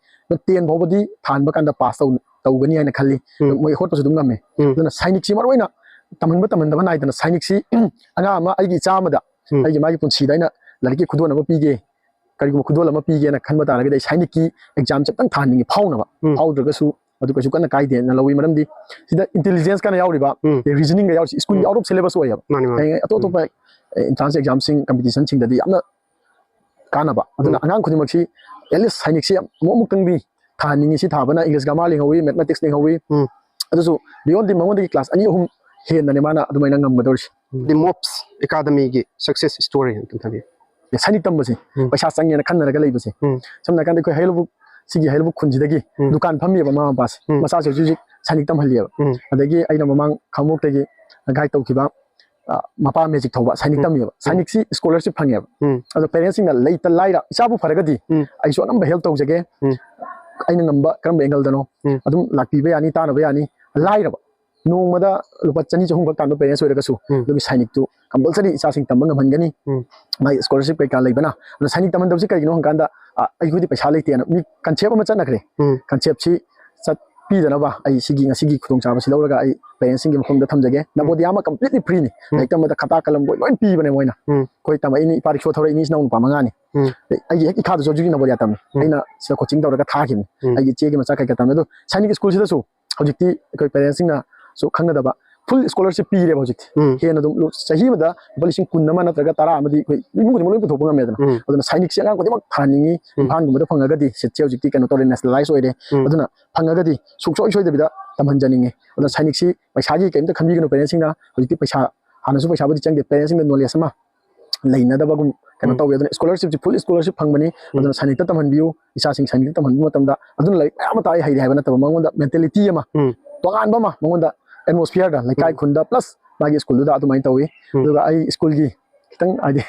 ten ꯐꯥꯎꯕꯗꯤ ꯊꯥꯍꯟꯕ ꯀꯥꯟꯗ pass ꯇꯧ-, ꯇꯧꯒꯅꯤ ꯍꯥꯏꯅ ꯈꯜꯂꯤ꯫ ꯎꯝ꯫ ꯃꯣꯏ ꯍꯣꯠꯄꯁꯨ ꯑꯗꯨꯝ ꯉꯝꯃꯦ꯫ ꯎꯝ꯫ ꯑꯗꯨꯅ ꯁꯥꯏꯅꯤꯛꯁꯤ ꯃꯔꯨ ꯑꯣꯏꯅ ꯇꯝꯍꯟꯕ ꯇꯝꯍꯟꯗꯕ ꯅꯥꯏꯗꯅ ꯁꯥꯏꯅꯤꯛꯁꯤ ꯑꯉꯥꯡ ꯑꯃ ꯑꯩꯒꯤ ꯏꯆꯥ ꯑꯃꯗ ꯎꯝ꯫ ꯑꯩꯒꯤ ꯃꯥꯒꯤ ꯄꯨꯟꯁꯤꯗ ꯑꯩꯅ ꯂꯥꯏꯔꯤꯛꯀꯤ ꯈꯨꯗꯣꯜ ꯑꯃ ꯄꯤꯒꯦ, ꯀꯔꯤꯒꯨꯝꯕ ꯈꯨꯗꯣꯜ ꯑꯃ ꯄꯤꯒꯦꯅ ꯈꯟꯕ ꯇꯥꯔꯒꯗꯤ ꯑꯩ ꯁꯥꯏꯅꯤꯛꯀꯤ examꯁꯦ ꯑꯝꯇꯪ ꯊꯥꯍꯟꯅꯤꯡꯉꯤ ꯐꯥꯎꯅꯕ꯫ ꯎꯝ꯫ ꯐꯥꯎꯗ꯭ꯔꯒꯁꯨ ꯑꯗꯨ ꯀꯩꯁꯨ ꯀꯟꯅ ꯀꯥꯏꯗꯦꯅ ꯂꯧꯏ꯫ ꯃꯔꯝꯗꯤ ꯁꯤꯗ intelligence ꯀꯟꯅ ꯌꯥꯎꯔꯤꯕ, ꯎꯝ꯫ ꯑꯗꯩ reasoningꯒ ꯌꯥꯎꯔꯤꯁꯤ schoolꯒꯤ ꯎꯝ꯫ Out of syllabus ꯑꯣꯏꯌꯦꯕ꯫ ꯃꯥꯅꯤ, ꯃꯥꯅꯤ꯫ ꯍꯌꯦꯡ ꯑꯇꯣꯞ ꯎꯝ꯫ ꯑꯇꯣꯞꯄ, ꯑꯦ, entrance examꯁꯤꯡ, competitionꯁꯤꯡꯗꯗꯤ ꯌꯥꯝꯅ ꯀꯥꯟꯅꯕ꯫ ꯑꯗꯨꯅ ꯎꯝ꯫ ꯑꯉꯥꯡ ꯈꯨꯗꯤꯡꯃꯛꯁꯤ at least ꯁꯥꯏꯅꯤꯛꯁꯤ ꯑꯃꯨꯛ ꯑꯃꯨꯛꯇꯪꯗꯤ ꯊꯥꯍꯟꯅꯤꯡꯉꯤ꯫ ꯁꯤ ꯊꯥꯕꯅ English grammar ꯂꯤꯡꯍꯧꯋꯤ, Mathematics ꯂꯤꯡꯍꯧꯋꯤ꯫ ꯎꯝ꯫ ꯑꯗꯨꯁꯨ beyondꯗꯤ ꯃꯉꯣꯟꯗꯒꯤ class ꯑꯅꯤ ꯑꯍꯨꯝ ꯍꯦꯟꯅꯅꯦ ꯃꯥꯅ ꯑꯗꯨꯃꯥꯏꯅ ꯉꯝꯒꯗꯧꯔꯤꯁꯤ꯫ ꯗꯤ ꯃꯣꯞꯁ ꯑꯦꯀꯥꯗꯃꯤꯒꯤ success story ꯑꯝꯇꯪ ꯊꯝꯕꯤꯌꯨ꯫ ꯑꯦ, ꯁꯥꯏꯅꯤꯛ ꯇꯝꯕꯁꯦ ꯎꯝ꯫ ꯄꯩꯁꯥ ꯆꯪꯉꯦꯅ ꯈꯟꯅꯔꯒ ꯂꯩꯕꯁꯦ꯫ ꯎꯝ꯫ ꯁꯝꯅ ꯍꯥꯏꯔꯀꯥꯟꯗ ꯑꯩꯈꯣꯏ ꯍꯩꯔꯧꯕꯨꯛ, ꯁꯤꯒꯤ ꯍꯩꯔꯧꯕꯨꯛ ꯈꯨꯟꯁꯤꯗꯒꯤ ꯎꯝ꯫ ꯗꯨꯀꯥꯟ ꯐꯝꯃꯤꯕ ꯃꯃꯥ ꯃꯄꯥꯁꯦ꯫ ꯎꯝ꯫ ꯃꯆꯥꯁꯦ ꯍꯧꯖꯤꯛ ꯍꯧꯖꯤꯛ ꯁꯥꯏꯅꯤꯛ ꯇꯝꯍꯜꯂꯤꯑꯕ꯫ ꯎꯝ꯫ ꯑꯗꯒꯤ ꯑꯩꯅ ꯃꯃꯥꯡ ꯈꯥꯡꯉꯕꯣꯛꯇꯒꯤ guide ꯇꯧꯈꯤꯕ, ꯑ, ꯃꯄꯥ magic ꯊꯧꯕ, ꯁꯥꯏꯅꯤꯛ ꯎꯝ꯫ ꯇꯝꯃꯤꯑꯕ꯫ ꯎꯝ꯫ ꯁꯥꯏꯅꯤꯛꯁꯤ scholarship ꯐꯪꯉꯦꯕ꯫ ꯎꯝ꯫ ꯑꯗꯣ parentsꯁꯤꯡꯅ ꯂꯩꯇ ꯂꯥꯏꯔ ꯏꯆꯥꯕꯨ ꯐꯔꯒꯗꯤ ꯎꯝ꯫ ꯑꯩꯁꯨ ꯑꯅꯝꯕ help ꯇꯧꯖꯒꯦ꯫ ꯎꯝ꯫ ꯑꯩꯅ ꯉꯝꯕ ꯀꯔꯝꯕ angleꯗꯅꯣ ꯎꯝ꯫ ꯑꯗꯨꯝ ꯂꯥꯛꯄꯤꯕ ꯌꯥꯅꯤ, ꯇꯥꯟꯅꯕ ꯌꯥꯅꯤ꯫ ꯂꯥꯏꯔꯕ ꯅꯣꯡꯃꯗ ꯂꯨꯄꯥ ꯆꯅꯤ ꯆꯍꯨꯝ ꯈꯛ ꯇꯥꯟꯕ parents ꯑꯣꯏꯔꯒꯁꯨ ꯎꯝ꯫ ꯑꯗꯨꯒꯤ ꯁꯥꯏꯅꯤꯛꯇꯨ compulsory ꯏꯆꯥꯁꯤꯡ ꯇꯝꯕ ꯉꯝꯍꯟꯒꯅꯤ꯫ ꯎꯝ꯫ ꯃꯥꯒꯤ scholarship ꯀꯩꯀꯥ ꯂꯩꯕꯅ꯫ ꯑꯗꯣ ꯁꯥꯏꯅꯤꯛ ꯇꯝꯍꯟꯗꯕꯁꯤ ꯀꯔꯤꯒꯤꯅꯣ ꯍꯪꯀꯥꯟꯗ, ꯑ, ꯑꯩꯈꯣꯏꯗꯤ ꯄꯩꯁꯥ ꯂꯩꯇꯦꯅ ꯃꯤ concept ꯑꯃ ꯆꯠꯅꯈ꯭ꯔꯦ꯫ ꯎꯝ꯫ Conceptꯁꯤ ꯆꯠꯄꯤꯗꯅꯕ ꯑꯩ ꯁꯤꯒꯤ ꯉꯁꯤꯒꯤ ꯈꯨꯗꯣꯡꯆꯥꯕꯁꯤ ꯂꯧꯔꯒ ꯑꯩ parentsꯁꯤꯡꯒꯤ ꯃꯐꯝꯗ ꯊꯝꯖꯒꯦ꯫ ꯎꯝ꯫ ꯅꯕꯣꯗꯤꯌꯥ ꯑꯃ completely freeꯅꯤ꯫ ꯎꯝ꯫ ꯂꯥꯏꯔꯤꯛ ꯇꯝꯕꯗ ꯈꯇꯥ ꯀꯂꯝ ꯕꯣꯏ ꯂꯣꯏ ꯄꯤꯕꯅꯦ ꯃꯣꯏꯅ꯫ ꯎꯝ꯫ ꯑꯩꯈꯣꯏ ꯇꯝꯃꯛꯏꯅꯤ, ꯏꯄꯥ ꯔꯤꯛꯁꯣ ꯊꯧꯔꯛꯏꯅꯤ, ꯏꯆꯤꯟ ꯏꯅꯥꯎ ꯅꯨꯄꯥ ꯃꯉꯥꯅꯤ꯫ ꯎꯝ꯫ ꯑꯩꯒꯤ ꯍꯦꯛ ꯏꯈꯥꯗꯁꯨ ꯍꯧꯖꯤꯛ ꯍꯧꯖꯤꯛ ꯅꯕꯣꯗꯤꯌꯥ ꯇꯝꯃꯤ꯫ ꯎꯝ꯫ ꯑꯩꯅ ꯁꯤꯗ coaching ꯇꯧꯔꯒ ꯊꯥꯈꯤꯕꯅꯤ꯫ ꯎꯝ꯫ ꯑꯩꯒꯤ ꯏꯆꯦꯒꯤ ꯃꯆꯥ ꯀꯩꯀꯥ ꯇꯝꯃꯦ꯫ ꯑꯗꯣ ꯁꯥꯏꯅꯤꯛ schoolꯁꯤꯗꯁꯨ ꯍꯧꯖꯤꯛꯇꯤ ꯑꯩꯈꯣꯏ parentsꯁꯤꯡꯅꯁꯨ ꯈꯪꯒꯗꯕ full scholarship ꯄꯤꯔꯦꯕ ꯍꯧꯖꯤꯛꯇꯤ꯫ ꯎꯝ꯫ ꯍꯦꯟꯅ ꯑꯗꯨꯝ ꯂꯨ-, ꯆꯍꯤ ꯑꯃꯗ ꯂꯨꯄꯥ ꯂꯤꯁꯤꯡ ꯀꯨꯟ ꯑꯃ ꯅꯠꯇ꯭ꯔꯒ ꯇꯔꯥ ꯑꯃꯗꯤ ꯑꯩꯈꯣꯏ ꯏꯃꯨꯡ ꯈꯨꯗꯤꯡꯃꯛ ꯂꯣꯏ ꯄꯨꯊꯣꯛꯄ ꯉꯝꯃꯦꯗꯅ꯫ ꯎꯝ꯫ ꯑꯗꯨꯅ ꯁꯥꯏꯅꯤꯛꯁꯤ ꯑꯉꯥꯡ ꯈꯨꯗꯤꯡꯃꯛ ꯊꯥꯍꯟꯅꯤꯡꯉꯤ꯫ ꯎꯝ꯫ ꯏꯝꯐꯥꯜꯒꯨꯝꯕꯗ ꯐꯪꯉꯒꯗꯤ seatꯁꯦ ꯍꯧꯖꯤꯛꯇꯤ ꯀꯩꯅꯣ ꯇꯧꯔꯦ, nationalize ꯑꯣꯏꯔꯦ꯫ ꯎꯝ꯫ ꯑꯗꯨꯅ ꯐꯪꯉꯒꯗꯤ ꯁꯨꯡꯁꯣꯏ ꯁꯣꯏꯗꯕꯤꯗ ꯇꯝꯍꯟꯖꯅꯤꯡꯉꯤ꯫ ꯑꯗꯨꯅ ꯁꯥꯏꯅꯤꯛꯁꯤ ꯄꯩꯁꯥꯒꯤ ꯀꯩꯝꯇ ꯈꯟꯕꯤꯒꯅꯨ parentsꯁꯤꯡꯅ꯫ ꯍꯧꯖꯤꯛꯇꯤ ꯄꯩꯁꯥ, ꯍꯥꯟꯅꯁꯨ ꯄꯩꯁꯥꯕꯨꯗꯤ ꯆꯪꯗꯦ, parentsꯁꯤꯡꯗ knowledge ꯑꯃ ꯂꯩꯅꯗꯕꯒꯨꯝ ꯀꯩꯅꯣ ꯎꯝ꯫ ꯇꯧꯋꯦ꯫ ꯑꯗꯨꯅ scholarshipꯁꯤ full scholarship ꯐꯪꯕꯅꯤ꯫ ꯎꯝ꯫ ꯑꯗꯨꯅ ꯁꯥꯏꯅꯤꯛꯇ ꯇꯝꯍꯟꯕꯤꯌꯨ꯫ ꯏꯆꯥꯁꯤꯡ ꯁꯥꯏꯅꯤꯛꯇ ꯇꯝꯍꯟꯕ ꯃꯇꯝꯗ ꯑꯗꯨꯅ ꯂꯥꯏꯔꯤꯛ ꯃꯌꯥꯝ ꯑꯃ ꯇꯥꯛꯑꯦ, ꯍꯩꯔꯦ ꯍꯥꯏꯕ ꯅꯠꯇꯕ, ꯃꯉꯣꯟꯗ mentality ꯑꯃ, ꯎꯝ꯫ ꯇꯣꯉꯥꯟꯕ ꯑꯃ ꯃꯉꯣꯟꯗ ꯑꯦꯠꯃꯣꯁꯐꯤꯌꯔꯗ, ꯂꯩꯀꯥꯏ ꯎꯝ꯫ ꯈꯨꯟꯗ, ꯄ꯭ꯂꯁ ꯃꯥꯒꯤ ꯁ꯭ꯀꯨꯜꯗꯨꯗ ꯑꯗꯨꯃꯥꯏꯅ ꯇꯧꯏ꯫ ꯎꯝ꯫ ꯑꯗꯨꯒ ꯑꯩ ꯁ꯭ꯀꯨꯜꯒꯤ ꯈꯤꯇꯪ, ꯍꯥꯏꯗꯤ,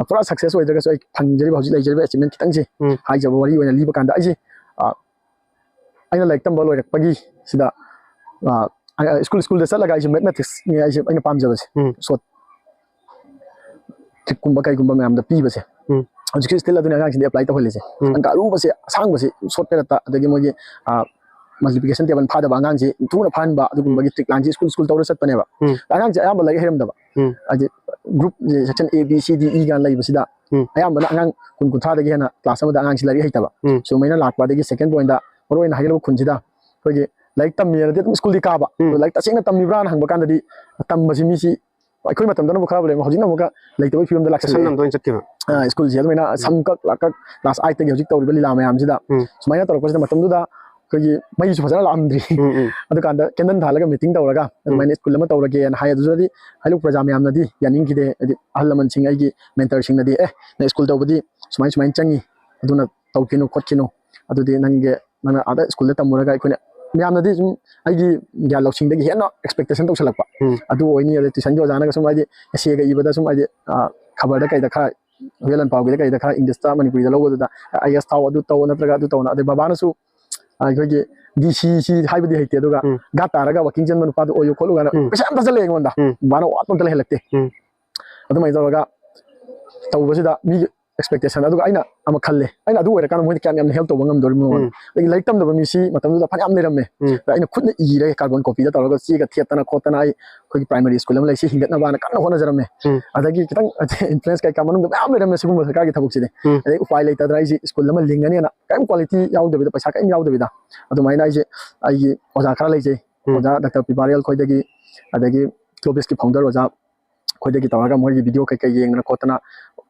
ꯄꯨꯔꯥ ꯁꯛꯁꯦꯁ ꯑꯣꯏꯗ꯭ꯔꯒꯁꯨ, ꯑꯩ ꯐꯪꯖꯔꯤꯕ, ꯍꯧꯖꯤꯛ ꯂꯩꯖꯔꯤꯕ ꯑꯦꯆꯤꯞꯃꯦꯟ ꯈꯤꯇꯪꯁꯦ ꯎꯝ꯫ ꯍꯥꯏꯖꯕ ꯋꯥꯔꯤ ꯑꯣꯏꯅ ꯂꯤꯕ ꯀꯥꯟꯗ, ꯑꯩꯁꯦ, ꯑ, ꯑꯩꯅ ꯂꯥꯏꯔꯤꯛ ꯇꯝꯕ ꯂꯣꯏꯔꯛꯄꯒꯤ ꯁꯤꯗ, ꯑ, ꯑ, ꯁ꯭ꯀꯨꯜ, ꯁ꯭ꯀꯨꯜꯗ ꯆꯠꯂꯒ ꯑꯩꯁꯦ ꯃꯦꯊꯃꯦꯇꯤꯛꯁꯅꯦ ꯑꯩꯁꯦ, ꯑꯩꯅ ꯄꯥꯝꯖꯕꯁꯦ꯫ ꯎꯝ꯫ ꯁꯣꯠ ꯇ꯭ꯔꯤꯛꯀꯨꯝꯕ ꯀꯩꯒꯨꯝꯕ ꯃꯌꯥꯝꯗ ꯄꯤꯕꯁꯦ꯫ ꯎꯝ꯫ ꯍꯧꯖꯤꯛꯁꯨ ꯁ꯭ꯇꯤꯜ ꯑꯗꯨꯅ ꯑꯉꯥꯡꯁꯤꯡꯗ ꯑꯦꯄ꯭ꯂꯥꯏ ꯇꯧꯍꯜꯂꯤꯁꯦ꯫ ꯎꯝ꯫ ꯑꯪꯀ ꯑꯔꯨꯕꯁꯦ, ꯑꯁꯥꯡꯕꯁꯦ, ꯁꯣꯔꯠ ꯀꯠꯇ, ꯑꯗꯒꯤ ꯃꯣꯏꯒꯤ, ꯑ, ꯃꯜꯇꯤꯄ꯭ꯂꯤꯀꯦꯁꯟ ꯇꯦꯕꯜ ꯐꯥꯗꯕ ꯑꯉꯥꯡꯁꯤ ꯊꯨꯅ ꯐꯥꯍꯟꯕ, ꯑꯗꯨꯒꯨꯝꯕꯒꯤ ꯎꯝ꯫ ꯇ꯭ꯔꯤꯛ ꯂꯥꯟꯁꯤ ꯁ꯭ꯀꯨꯜ, ꯁ꯭ꯀꯨꯜ ꯇꯧꯔ ꯆꯠꯄꯅꯦꯕ꯫ ꯎꯝ꯫ ꯑꯉꯥꯡꯁꯦ ꯑꯌꯥꯝꯕ ꯂꯥꯏꯔꯤꯛ ꯍꯩꯔꯝꯗꯕ꯫ ꯎꯝ꯫ ꯍꯥꯏꯗꯤ, group, section A, B, C, D, E ꯒꯥꯏꯅ ꯂꯩꯕꯁꯤꯗ ꯎꯝ꯫ ꯑꯌꯥꯝꯕꯅ ꯑꯉꯥꯡ ꯀꯨꯟ, ꯀꯨꯟꯊ꯭ꯔꯥꯗꯒꯤ ꯍꯦꯟꯅ ꯀ꯭ꯂꯥꯁ ꯑꯃꯗ ꯑꯉꯥꯡꯁꯤ ꯂꯥꯏꯔꯤꯛ ꯍꯩꯇꯕ꯫ ꯎꯝ꯫ ꯁꯨꯃꯥꯏꯅ ꯂꯥꯛꯄ꯫ ꯑꯗꯒꯤ ꯁꯦꯀꯦꯟ ꯄꯣꯏꯟꯗ, ꯃꯔꯨꯑꯣꯏꯅ ꯍꯥꯏꯒꯗꯕ ꯈꯨꯟꯁꯤꯗ ꯑꯩꯈꯣꯏꯒꯤ ꯂꯥꯏꯔꯤꯛ ꯇꯝꯃꯤꯅꯗꯤ ꯑꯗꯨꯝ ꯁ꯭ꯀꯨꯜꯗꯤ ꯀꯥꯕ, ꯎꯝ꯫ ꯑꯗꯣ ꯂꯥꯏꯔꯤꯛ ꯇꯁꯦꯡꯅ ꯇꯝꯃꯤꯕ꯭ꯔꯥꯅ ꯍꯪꯕ ꯀꯥꯟꯗꯗꯤ, ꯇꯝꯕꯁꯤ ꯃꯤꯁꯤ ꯑꯩꯈꯣꯏ ꯃꯇꯝꯗꯅ ꯑꯃꯨꯛ ꯈꯔ ꯂꯩꯔꯝꯃꯦ, ꯍꯧꯖꯤꯛꯅ ꯑꯃꯨꯛꯀ ꯂꯩꯇꯕꯒꯤ ꯐꯤꯕꯝꯗ ꯐꯦꯁꯟ ꯂꯥꯛꯁꯜꯂꯛꯑꯦ꯫ ꯑꯝꯗ ꯑꯣꯏꯅ ꯆꯠꯈꯤꯕ꯫ ꯑꯥ, ꯁ꯭ꯀꯨꯜꯁꯦ ꯑꯗꯨꯃꯥꯏꯅ ꯎꯝ꯫ ꯁꯝ ꯀꯛ ꯂꯥꯛ ꯀꯛ, ꯀ꯭ꯂꯥꯁ ꯑꯥꯏꯠꯇꯒꯤ ꯍꯧꯖꯤꯛ ꯇꯧꯔꯤꯕ ꯂꯤꯂꯥ ꯃꯌꯥꯝꯁꯤꯗ ꯎꯝ꯫ ꯁꯨꯃꯥꯏꯅ ꯇꯧꯔꯛꯄꯁꯤꯗ, ꯃꯇꯝꯗꯨꯗ ꯑꯩꯈꯣꯏꯒꯤ ꯃꯩꯁꯨ ꯐꯖꯅ ꯂꯥꯛꯑꯝꯗ꯭ꯔꯤ꯫ ꯎꯝ, ꯎꯝ꯫ ꯑꯗꯨꯀꯥꯟꯗ ꯀꯦꯟꯗꯜ ꯊꯥꯜꯂꯒ ꯃꯤꯇꯤꯡ ꯇꯧꯔꯒ ꯎꯝ꯫ ꯑꯗꯨꯃꯥꯏꯅ ꯁ꯭ꯀꯨꯜ ꯑꯃ ꯇꯧꯔꯒꯦꯅ ꯍꯥꯏ꯫ ꯑꯗꯨꯗꯗꯤ ꯍꯩꯂꯨꯞ ꯄ꯭ꯔꯖꯥ ꯃꯌꯥꯝꯅꯗꯤ ꯌꯥꯅꯤꯡꯈꯤꯗꯦ꯫ ꯍꯥꯏꯗꯤ, ꯑꯍꯜ ꯂꯃꯟꯁꯤꯡ, ꯑꯩꯒꯤ ꯃꯦꯟꯇꯔꯁꯤꯡꯅꯗꯤ, "ꯑꯦ, ꯅꯪ ꯁ꯭ꯀꯨꯜ ꯇꯧꯕꯗꯤ ꯁꯨꯃꯥꯏ ꯁꯨꯃꯥꯏꯅ ꯆꯪꯉꯤ, ꯑꯗꯨꯅ ꯇꯧꯈꯤꯅꯨ ꯈꯣꯠꯈꯤꯅꯨ, ꯑꯗꯨꯗꯤ ꯅꯪꯒꯤ, ꯅꯪꯅ ꯑꯥꯗ ꯁ꯭ꯀꯨꯜꯗ ꯇꯝꯃꯨꯔꯒ ꯑꯩꯈꯣꯏꯅ", ꯃꯌꯥꯝꯅꯗꯤ ꯁꯨꯝ ꯑꯩꯒꯤ ꯒ꯭ꯌꯥꯟ ꯂꯧꯁꯤꯡꯗꯒꯤ ꯍꯦꯟꯅ ꯑꯦꯛꯁꯄꯦꯛꯇꯦꯁꯟ ꯇꯧꯁꯜꯂꯛꯄ꯫ ꯎꯝ꯫ ꯑꯗꯨ ꯑꯣꯏꯅꯤ꯫ ꯑꯗꯩ ꯇ꯭ꯌꯨꯁꯟꯒꯤ ꯑꯣꯖꯥꯅꯒ ꯁꯨꯝ, ꯍꯥꯏꯗꯤ, ꯑꯦꯁꯦꯒ ꯏꯕꯗ ꯁꯨꯝ, ꯍꯥꯏꯗꯤ, ꯑ, ꯈꯕꯔꯗ ꯀꯩꯗ ꯈꯔ, ꯍꯨꯏꯌꯦꯟ ꯂꯥꯟꯄꯥꯎꯒꯤꯗ ꯀꯩꯗ ꯈꯔ ꯏꯪꯂꯤꯁꯇ ꯃꯅꯤꯄꯨꯔꯤꯗ ꯂꯧꯕꯗꯨꯗ, "ꯑꯥꯏ ꯑꯦꯁ ꯊꯥꯎ, ꯑꯗꯨ ꯇꯧ, ꯅꯠꯇ꯭ꯔꯒ ꯑꯗꯨ ꯇꯧꯅ", ꯑꯗꯩ ꯕꯕꯥꯅꯁꯨ, ꯑ, ꯑꯩꯈꯣꯏꯒꯤ ꯗꯤ ꯁꯤ ꯁꯤ ꯍꯥꯏꯕꯗꯤ ꯍꯩꯇꯦ, ꯑꯗꯨꯒ ꯎꯝ꯫ ꯒꯥꯔꯗ ꯇꯥꯔꯒ ꯋꯥꯀꯤꯡ ꯆꯦꯟꯕ ꯅꯨꯄꯥꯗꯣ ꯑꯣꯏꯌꯨ ꯈꯣꯠꯂꯨ ꯀꯥꯏꯅ ꯎꯝ꯫ ꯄꯩꯁꯥ ꯑꯝꯇ ꯆꯠꯂꯛꯑꯦ ꯑꯩꯉꯣꯟꯗ꯫ ꯎꯝ꯫ ꯕꯕꯥꯅ ꯑꯋꯥꯠꯄ ꯑꯝꯇ ꯂꯩꯍꯜꯂꯛꯇꯦ꯫ ꯎꯝ꯫ ꯑꯗꯨꯃꯥꯏꯅ ꯇꯧꯔꯒ ꯇꯧꯕꯁꯤꯗ ꯃꯤꯒꯤ ꯑꯦꯛꯁꯄꯦꯛꯇꯦꯁꯟ, ꯑꯗꯨꯒ ꯑꯩꯅ ꯑꯃ ꯈꯜꯂꯦ, ꯑꯩꯅ ꯑꯗꯨ ꯑꯣꯏꯔꯀꯥꯟꯗ ꯃꯣꯏꯗ ꯀꯌꯥꯝ ꯌꯥꯝꯅ ꯍꯦꯜꯞ ꯇꯧꯕ ꯉꯝꯗꯣꯔꯤꯕꯅꯣ꯫ ꯎꯝ꯫ ꯑꯗꯒꯤ ꯂꯥꯏꯔꯤꯛ ꯇꯝꯗꯕ ꯃꯤꯁꯤ ꯃꯇꯝꯗꯨꯗ ꯐꯅꯌꯥꯝ ꯂꯩꯔꯝꯃꯦ꯫ ꯎꯝ꯫ ꯑꯗ ꯑꯩꯅ ꯈꯨꯠꯅ ꯏꯔꯒ ꯀꯥꯔꯕꯣꯟ ꯀꯣꯄꯤꯗ ꯇꯧꯔꯒ ꯆꯦꯒ ꯊꯦꯠꯇꯅ ꯈꯣꯠꯇꯅ ꯑꯩ ꯑꯩꯈꯣꯏꯒꯤ ꯄ꯭ꯔꯥꯏꯃꯔꯤ ꯁ꯭ꯀꯨꯜ ꯑꯃ ꯂꯩ, ꯁꯤ ꯍꯤꯡꯒꯠꯅꯕꯅ ꯀꯟꯅ ꯍꯣꯠꯅꯖꯔꯝꯃꯦ꯫ ꯎꯝ꯫ ꯑꯗꯒꯤ ꯈꯤꯇꯪ ꯏꯟꯐ꯭ꯂꯨꯌꯦꯟꯁ ꯀꯩꯀꯥ ꯃꯅꯨꯡꯗ ꯃꯌꯥꯝ ꯂꯩꯔꯝꯃꯦ ꯁꯤꯒꯨꯝꯕ ꯁꯔꯀꯥꯔꯒꯤ ꯊꯕꯛꯁꯤꯗꯤ꯫ ꯎꯝ꯫ ꯑꯗꯩ ꯎꯄꯥꯏ ꯂꯩꯇꯗꯅ ꯑꯩꯁꯦ ꯁ꯭ꯀꯨꯜ ꯑꯃ ꯂꯤꯡꯒꯅꯦꯅ ꯀꯔꯤꯝ ꯀ꯭ꯋꯥꯂꯤꯇꯤ ꯌꯥꯎꯗꯕꯤꯗ, ꯄꯩꯁꯥ ꯀꯔꯤꯝ ꯌꯥꯎꯗꯕꯤꯗ, ꯑꯗꯨꯃꯥꯏꯅ ꯑꯩꯁꯦ ꯑꯩꯒꯤ ꯑꯣꯖꯥ ꯈꯔ ꯂꯩꯖꯩ, ꯎꯝ꯫ ꯑꯣꯖꯥ ꯗꯥꯛꯇꯔ ꯄꯤꯕꯥꯔꯦꯜ ꯈꯣꯏꯗꯒꯤ, ꯑꯗꯒꯤ ꯀ꯭ꯂꯣꯕꯤꯁꯀꯤ ꯐꯥꯎꯟꯗꯔ ꯑꯣꯖꯥ ꯑꯩꯈꯣꯏꯗꯒꯤ ꯇꯧꯔꯒ ꯃꯣꯏꯒꯤ ꯚꯤꯗꯤꯑꯣ ꯀꯩꯀꯩ ꯌꯦꯡꯗꯅ ꯈꯣꯠꯇꯅ,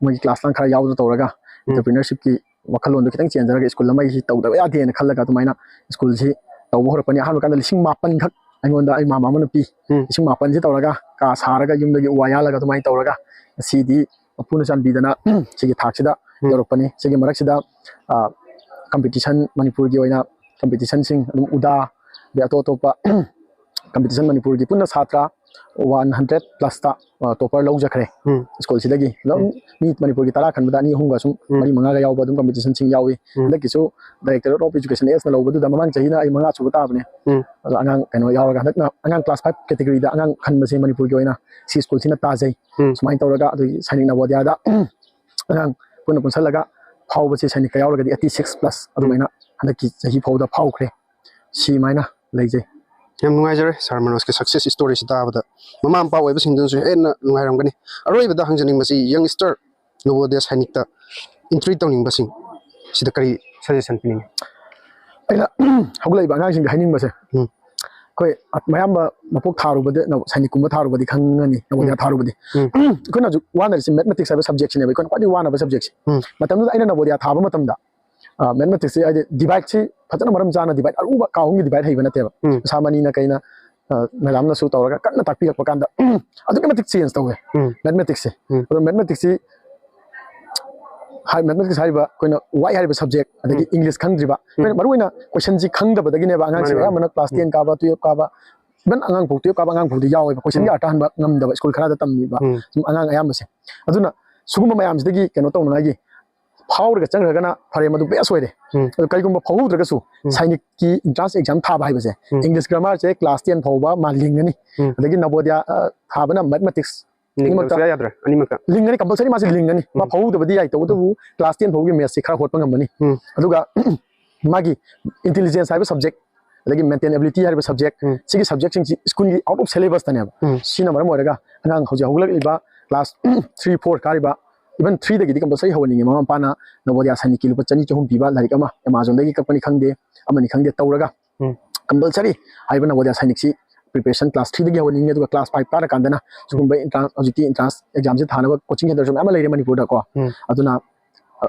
ꯃꯣꯏꯒꯤ ꯀ꯭ꯂꯥꯁ ꯂꯥꯡ ꯈꯔ ꯌꯥꯎꯗꯅ ꯇꯧꯔꯒ, ꯎꯝ꯫ ꯑꯦꯟꯇꯔꯄ꯭ꯔꯤꯅꯔꯁꯤꯞꯀꯤ ꯋꯥꯈꯜꯂꯣꯟꯗꯣ ꯈꯤꯇꯪ ꯆꯦꯟꯖꯔꯒ ꯁ꯭ꯀꯨꯜ ꯑꯃ ꯑꯩꯁꯤ ꯇꯧꯗꯕ ꯌꯥꯗꯦꯅ ꯈꯜꯂꯒ ꯑꯗꯨꯃꯥꯏꯅ ꯁ꯭ꯀꯨꯜꯁꯤ ꯇꯧꯕ ꯍꯧꯔꯛꯄꯅꯤ꯫ ꯑꯍꯥꯟꯕ ꯀꯥꯟꯗ ꯂꯤꯁꯤꯡ ꯃꯥꯄꯟ ꯈꯛ ꯑꯩꯉꯣꯟꯗ ꯑꯩ ꯃꯥꯃ ꯑꯃꯅ ꯄꯤ꯫ ꯎꯝ꯫ ꯂꯤꯁꯤꯡ ꯃꯥꯄꯟꯁꯤ ꯇꯧꯔꯒ ꯀꯥ ꯁꯥꯔꯒ ꯌꯨꯝꯗꯒꯤ ꯎ ꯋꯥ ꯌꯥꯜꯂꯒ ꯑꯗꯨꯃꯥꯏꯅ ꯇꯧꯔꯒ ꯉꯁꯤꯗꯤ ꯃꯄꯨꯅ ꯆꯥꯟꯕꯤꯗꯅ ꯁꯤꯒꯤ ꯊꯥꯛꯁꯤꯗ ꯎꯝ꯫ ꯌꯧꯔꯛꯄꯅꯤ꯫ ꯁꯤꯒꯤ ꯃꯔꯛꯁꯤꯗ, ꯑ, ꯀꯝꯄꯤꯇꯤꯁꯟ, ꯃꯅꯤꯄꯨꯔꯒꯤ ꯑꯣꯏꯅ ꯀꯝꯄꯤꯇꯤꯁꯟꯁꯤꯡ ꯑꯗꯨꯝ ꯎꯗꯥ, ꯑꯗꯩ ꯑꯇꯣꯞ ꯑꯇꯣꯞꯄ ꯀꯝꯄꯤꯇꯤꯁꯟ ꯃꯅꯤꯄꯨꯔꯒꯤ ꯄꯨꯟꯅ ꯁꯥꯇ꯭ꯔ ꯋꯥꯟ ꯍꯟꯗ꯭ꯔꯦꯠ ꯄ꯭ꯂꯁꯇ ꯇꯣꯄꯔ ꯂꯧꯖꯈ꯭ꯔꯦ꯫ ꯎꯝ꯫ ꯁ꯭ꯀꯨꯜꯁꯤꯗꯒꯤ ꯑꯗꯨꯝ ꯎꯝ꯫ ꯃꯤ ꯃꯅꯤꯄꯨꯔꯒꯤ ꯇꯔꯥ ꯈꯟꯕꯗ ꯑꯅꯤ ꯑꯍꯨꯝꯒ ꯁꯨꯝ ꯎꯝ꯫ ꯃꯔꯤ ꯃꯉꯥꯒ ꯌꯥꯎꯕ ꯑꯗꯨꯝ ꯀꯝꯄꯤꯇꯤꯁꯟꯁꯤꯡ ꯌꯥꯎꯏ꯫ ꯎꯝ꯫ ꯍꯟꯗꯛꯀꯤꯁꯨ Directorate of Education ꯑꯦꯁꯅ ꯂꯧꯕꯗꯨꯗ ꯃꯃꯥꯡ ꯆꯍꯤꯅ ꯑꯩ ꯃꯉꯥ ꯁꯨꯕ ꯇꯥꯕꯅꯦ꯫ ꯎꯝ꯫ ꯑꯗꯣ ꯑꯉꯥꯡ ꯀꯩꯅꯣ ꯌꯥꯎꯔꯒ ꯍꯟꯗꯛꯅ ꯑꯉꯥꯡ ꯀ꯭ꯂꯥꯁ ꯐꯥꯏꯚ ꯀꯦꯇꯦꯒꯣꯔꯤꯗ ꯑꯉꯥꯡ ꯈꯟꯕꯁꯦ ꯃꯅꯤꯄꯨꯔꯒꯤ ꯑꯣꯏꯅ ꯁꯤ ꯁ꯭ꯀꯨꯜꯁꯤꯅ ꯇꯥꯖꯩ꯫ ꯎꯝ꯫ ꯁꯨꯃꯥꯏꯅ ꯇꯧꯔꯒ ꯑꯗꯨꯒꯤ ꯁꯥꯏꯅꯤꯛ ꯅꯕꯣꯗꯤꯌꯥꯗ ꯑꯉꯥꯡ ꯄꯨꯟꯅ ꯄꯨꯟꯁꯜꯂꯒ ꯐꯥꯎꯕꯁꯦ ꯁꯥꯏꯅꯤꯛꯀ ꯌꯥꯎꯔꯒꯗꯤ ꯑꯩꯠꯇꯤ ꯁꯤꯛꯁ ꯄ꯭ꯂꯁ ꯑꯗꯨꯃꯥꯏꯅ ꯍꯟꯗꯛꯀꯤ ꯆꯍꯤ ꯐꯥꯎꯕꯗ ꯐꯥꯎꯈ꯭ꯔꯦ꯫ ꯁꯤꯃꯥꯏꯅ ꯂꯩꯖꯩ꯫ ꯌꯥꯝ ꯅꯨꯡꯉꯥꯏꯖꯔꯦ ꯁꯥꯔ ꯃꯅꯣꯖꯀꯤ ꯁꯛꯁꯦꯁ ꯁ꯭ꯇꯣꯔꯤꯁꯤ ꯇꯥꯕꯗ꯫ ꯃꯃꯥ ꯃꯄꯥ ꯑꯣꯏꯕꯁꯤꯡꯗꯨꯅꯁꯨ ꯍꯦꯟꯅ ꯅꯨꯡꯉꯥꯏꯔꯝꯒꯅꯤ꯫ ꯑꯔꯣꯏꯕꯗ ꯍꯪꯖꯅꯤꯡꯕꯁꯤ ꯌꯪ ꯁ꯭ꯇꯥꯔ ꯅꯕꯣꯗꯤꯌꯥ ꯁꯥꯏꯅꯤꯛꯇ ꯑꯦꯟꯇ꯭ꯔꯤ ꯇꯧꯅꯤꯡꯕꯁꯤꯡ ꯁꯤꯗ ꯀꯔꯤ ꯁꯖꯦꯁꯟ ꯄꯤꯅꯤꯡꯉꯤ? ꯑꯩꯅ ꯍꯧꯒꯠꯂꯛꯏꯕ ꯑꯉꯥꯡꯁꯤꯡꯗ ꯍꯥꯏꯅꯤꯡꯕꯁꯦ, ꯎꯝ꯫ ꯑꯩꯈꯣꯏ ꯃꯌꯥꯝꯕ ꯃꯀꯣꯛ ꯊꯥꯔꯨꯕꯗ ꯅ-, ꯁꯥꯏꯅꯤꯛꯀꯨꯝꯕ ꯊꯥꯔꯨꯕꯗꯤ ꯈꯪꯉꯅꯤ, ꯅꯕꯣꯗꯤꯌꯥ ꯎꯝ꯫ ꯊꯥꯔꯨꯕꯗꯤ꯫ ꯎꯝ꯫ ꯑꯩꯈꯣꯏꯅ ꯍꯧꯖꯤꯛ ꯋꯥꯅꯔꯤꯁꯦ ꯃꯦꯊꯃꯦꯇꯤꯛꯁ ꯍꯥꯏꯕ ꯁꯕꯖꯦꯛꯁꯤꯅꯦꯕ, ꯑꯩꯈꯣꯏꯅ ꯈ꯭ꯋꯥꯏꯗꯒꯤ ꯋꯥꯅꯕ ꯁꯕꯖꯦꯛꯁꯦ꯫ ꯎꯝ꯫ ꯃꯇꯝꯗꯨꯗ ꯑꯩꯅ ꯅꯕꯣꯗꯤꯌꯥ ꯊꯥꯕ ꯃꯇꯝꯗ, ꯑ, ꯃꯦꯊꯃꯦꯇꯤꯛꯁꯁꯤ ꯍꯥꯏꯗꯤ ꯗꯤꯚꯥꯏꯠꯁꯤ ꯐꯖꯅ ꯃꯔꯝ ꯆꯥꯅ ꯗꯤꯚꯥꯏꯠ ꯑꯔꯨꯕ ꯀꯥ ꯑꯍꯨꯝꯒꯤ ꯗꯤꯚꯥꯏꯠ ꯍꯩꯕ ꯅꯠꯇꯦꯕ꯫ ꯎꯝ꯫ ꯁꯥꯃꯅꯤꯅ ꯀꯩꯅ, ꯑ, ꯃꯦꯗꯥꯝꯅꯁꯨ ꯇꯧꯔꯒ ꯀꯟꯅ ꯇꯥꯛꯄꯤꯔꯛꯄ ꯀꯥꯟꯗ ꯑꯗꯨꯛꯀꯤ ꯃꯇꯤꯛ ꯆꯦꯟꯖ ꯇꯧꯋꯦ ꯎꯝ꯫ ꯃꯦꯊꯃꯦꯇꯤꯛꯁꯁꯦ꯫ ꯎꯝ꯫ ꯑꯗꯣ ꯃꯦꯊꯃꯦꯇꯤꯛꯁꯁꯤ ꯍꯥꯏ-, ꯃꯦꯊꯃꯦꯇꯤꯛꯁ ꯍꯥꯏꯔꯤꯕ ꯑꯩꯈꯣꯏꯅ ꯋꯥꯏ ꯍꯥꯏꯔꯤꯕ ꯁꯕꯖꯦꯛ, ꯑꯗꯒꯤ ꯎꯝ꯫ ꯏꯪꯂꯤꯁ ꯈꯪꯗ꯭ꯔꯤꯕ, ꯑꯩꯈꯣꯏꯅ ꯃꯔꯨꯑꯣꯏꯅ ꯀꯣꯏꯁꯟꯁꯤ ꯈꯪꯗꯕꯗꯒꯤꯅꯦꯕ ꯑꯉꯥꯡꯁꯤꯡ ꯃꯥꯅꯦ, ꯃꯥꯅꯦ꯫ ꯑꯌꯥꯝꯕꯅ ꯀ꯭ꯂꯥꯁ ꯎꯝ꯫ ꯇꯦꯟ ꯀꯥꯕ, ꯇꯨꯌꯦꯜꯞ ꯀꯥꯕ, ꯏꯚꯟ ꯑꯉꯥꯡ ꯐꯥꯎ, ꯇꯨꯌꯦꯜꯞ ꯀꯥꯕ ꯑꯉꯥꯡ ꯐꯥꯎꯗꯤ ꯌꯥꯎꯋꯦꯕ ꯀꯣꯏꯁꯟꯒꯤ ꯎꯝ꯫ ꯑꯥꯔꯊ ꯍꯟꯕ ꯉꯝꯗꯕ ꯁ꯭ꯀꯨꯜ ꯈꯔꯗ ꯇꯝꯃꯤꯕ ꯎꯝ꯫ ꯁꯨꯝ ꯑꯉꯥꯡ ꯑꯌꯥꯝꯕꯁꯦ꯫ ꯑꯗꯨꯅ ꯁꯤꯒꯨꯝꯕ ꯃꯌꯥꯝꯁꯤꯗꯒꯤ ꯀꯩꯅꯣ ꯇꯧꯅꯉꯥꯏꯒꯤ ꯐꯥꯎꯔꯒ ꯆꯪꯈ꯭ꯔꯒꯅ ꯐꯔꯦ, ꯃꯗꯨ ꯕꯦꯁ ꯑꯣꯏꯔꯦ꯫ ꯎꯝ꯫ ꯑꯗꯣ ꯀꯔꯤꯒꯨꯝꯕ ꯐꯥꯎꯍꯧꯗ꯭ꯔꯒꯁꯨ ꯎꯝ꯫ ꯁꯥꯏꯅꯤꯛꯀꯤ ꯏꯟꯇ꯭ꯔꯥꯟꯁ ꯑꯦꯛꯖꯥꯝ ꯊꯥꯕ ꯍꯥꯏꯕꯁꯦ, ꯎꯝ꯫ ꯏꯪꯂꯤꯁ ꯒ꯭ꯔꯥꯃꯔꯁꯦ ꯀ꯭ꯂꯥꯁ ꯇꯦꯟ ꯐꯥꯎꯕ ꯃꯥ ꯂꯤꯡꯒꯅꯤ꯫ ꯎꯝ꯫ ꯑꯗꯒꯤ ꯅꯕꯣꯗꯤꯌꯥ, ꯑ, ꯊꯥꯕꯅ ꯃꯦꯊꯃꯦꯇꯤꯛꯁ ꯂꯤꯡꯗꯕ ꯑꯅꯤꯃꯛꯇ ꯁꯨꯡꯌꯥ ꯌꯥꯗ꯭ꯔꯦ, ꯑꯅꯤꯃꯛꯇ꯫ ꯂꯤꯡꯒꯅꯤ, ꯀꯝꯄꯜꯁꯔꯤ ꯃꯥꯁꯦ ꯂꯤꯡꯒꯅꯤ꯫ ꯃꯥ ꯎꯝ꯫ ꯐꯥꯎꯍꯧꯗꯕꯗꯤ ꯌꯥꯏ, ꯇꯧꯕꯇꯕꯨ ꯀ꯭ꯂꯥꯁ ꯇꯦꯟ ꯐꯥꯎꯒꯤ ꯃꯦꯠꯁꯁꯤ ꯈꯔ ꯍꯣꯠꯄ ꯉꯝꯃꯅꯤ꯫ ꯎꯝ꯫ ꯑꯗꯨꯒ ꯃꯥꯒꯤ ꯏꯟꯇꯦꯂꯤꯖꯦꯟꯁ ꯍꯥꯏꯕ ꯁꯕꯖꯦꯛ, ꯑꯗꯒꯤ ꯃꯦꯟꯇꯦꯜ ꯑꯦꯕꯤꯂꯤꯇꯤ ꯍꯥꯏꯔꯤꯕ ꯁꯕꯖꯦꯛ, ꯎꯝ꯫ ꯁꯤꯒꯤ ꯁꯕꯖꯦꯛꯁꯤꯡꯁꯤ ꯁ꯭ꯀꯨꯜꯒꯤ ꯑꯥꯎꯠ ꯑꯣꯐ ꯁꯦꯂꯦꯕꯁꯇꯅꯦꯕ꯫ ꯎꯝ꯫ ꯁꯤꯅ ꯃꯔꯝ ꯑꯣꯏꯔꯒ ꯑꯉꯥꯡ ꯍꯧꯖꯤꯛ ꯍꯧꯒꯠꯂꯛꯂꯤꯕ ꯀ꯭ꯂꯥꯁ ꯊ꯭ꯔꯤ, ꯐꯣꯔ ꯀꯥꯔꯤꯕ, ꯏꯚꯟ ꯊ꯭ꯔꯤꯗꯒꯤꯗꯤ ꯀꯝꯄꯜꯁꯔꯤ ꯍꯧꯍꯟꯅꯤꯡꯉꯤ꯫ ꯃꯃꯥ ꯃꯄꯥꯅ ꯅꯕꯣꯗꯤꯌꯥ ꯁꯥꯏꯅꯤꯛꯀꯤ ꯂꯨꯄꯥ ꯆꯅꯤ ꯆꯍꯨꯝ ꯄꯤꯕ ꯂꯥꯏꯔꯤꯛ ꯑꯃ ꯑꯦꯃꯥꯖꯣꯟꯗꯒꯤ ꯀꯛꯄꯅꯤ ꯈꯪꯗꯦ, ꯑꯃꯅꯤ ꯈꯪꯗꯦ ꯇꯧꯔꯒ ꯎꯝ꯫ ꯀꯝꯄꯜꯁꯔꯤ ꯍꯥꯏꯔꯤꯕ ꯅꯕꯣꯗꯤꯌꯥ ꯁꯥꯏꯅꯤꯛꯁꯤ ꯄ꯭ꯔꯤꯄꯦꯔꯦꯁꯟ ꯀ꯭ꯂꯥꯁ ꯊ꯭ꯔꯤꯗꯒꯤ ꯍꯧꯍꯟꯅꯤꯡꯉꯤ꯫ ꯑꯗꯨꯒ ꯀ꯭ꯂꯥꯁ ꯐꯥꯏꯚ ꯀꯥꯔꯀꯥꯟꯗꯅ ꯁꯤꯒꯨꯝꯕ ꯏꯟꯇ꯭ꯔꯥꯟꯁ, ꯍꯧꯖꯤꯛꯇꯤ ꯏꯟꯇ꯭ꯔꯥꯟꯁ ꯑꯦꯛꯖꯥꯝꯁꯤ ꯊꯥꯅꯕ ꯀꯣꯆꯤꯡ ꯁꯦꯟꯇꯔꯁꯨ ꯃꯌꯥꯝ ꯑꯃ ꯂꯩꯔꯦ ꯃꯅꯤꯄꯨꯔꯗꯀꯣ꯫ ꯎꯝ꯫ ꯑꯗꯨꯅ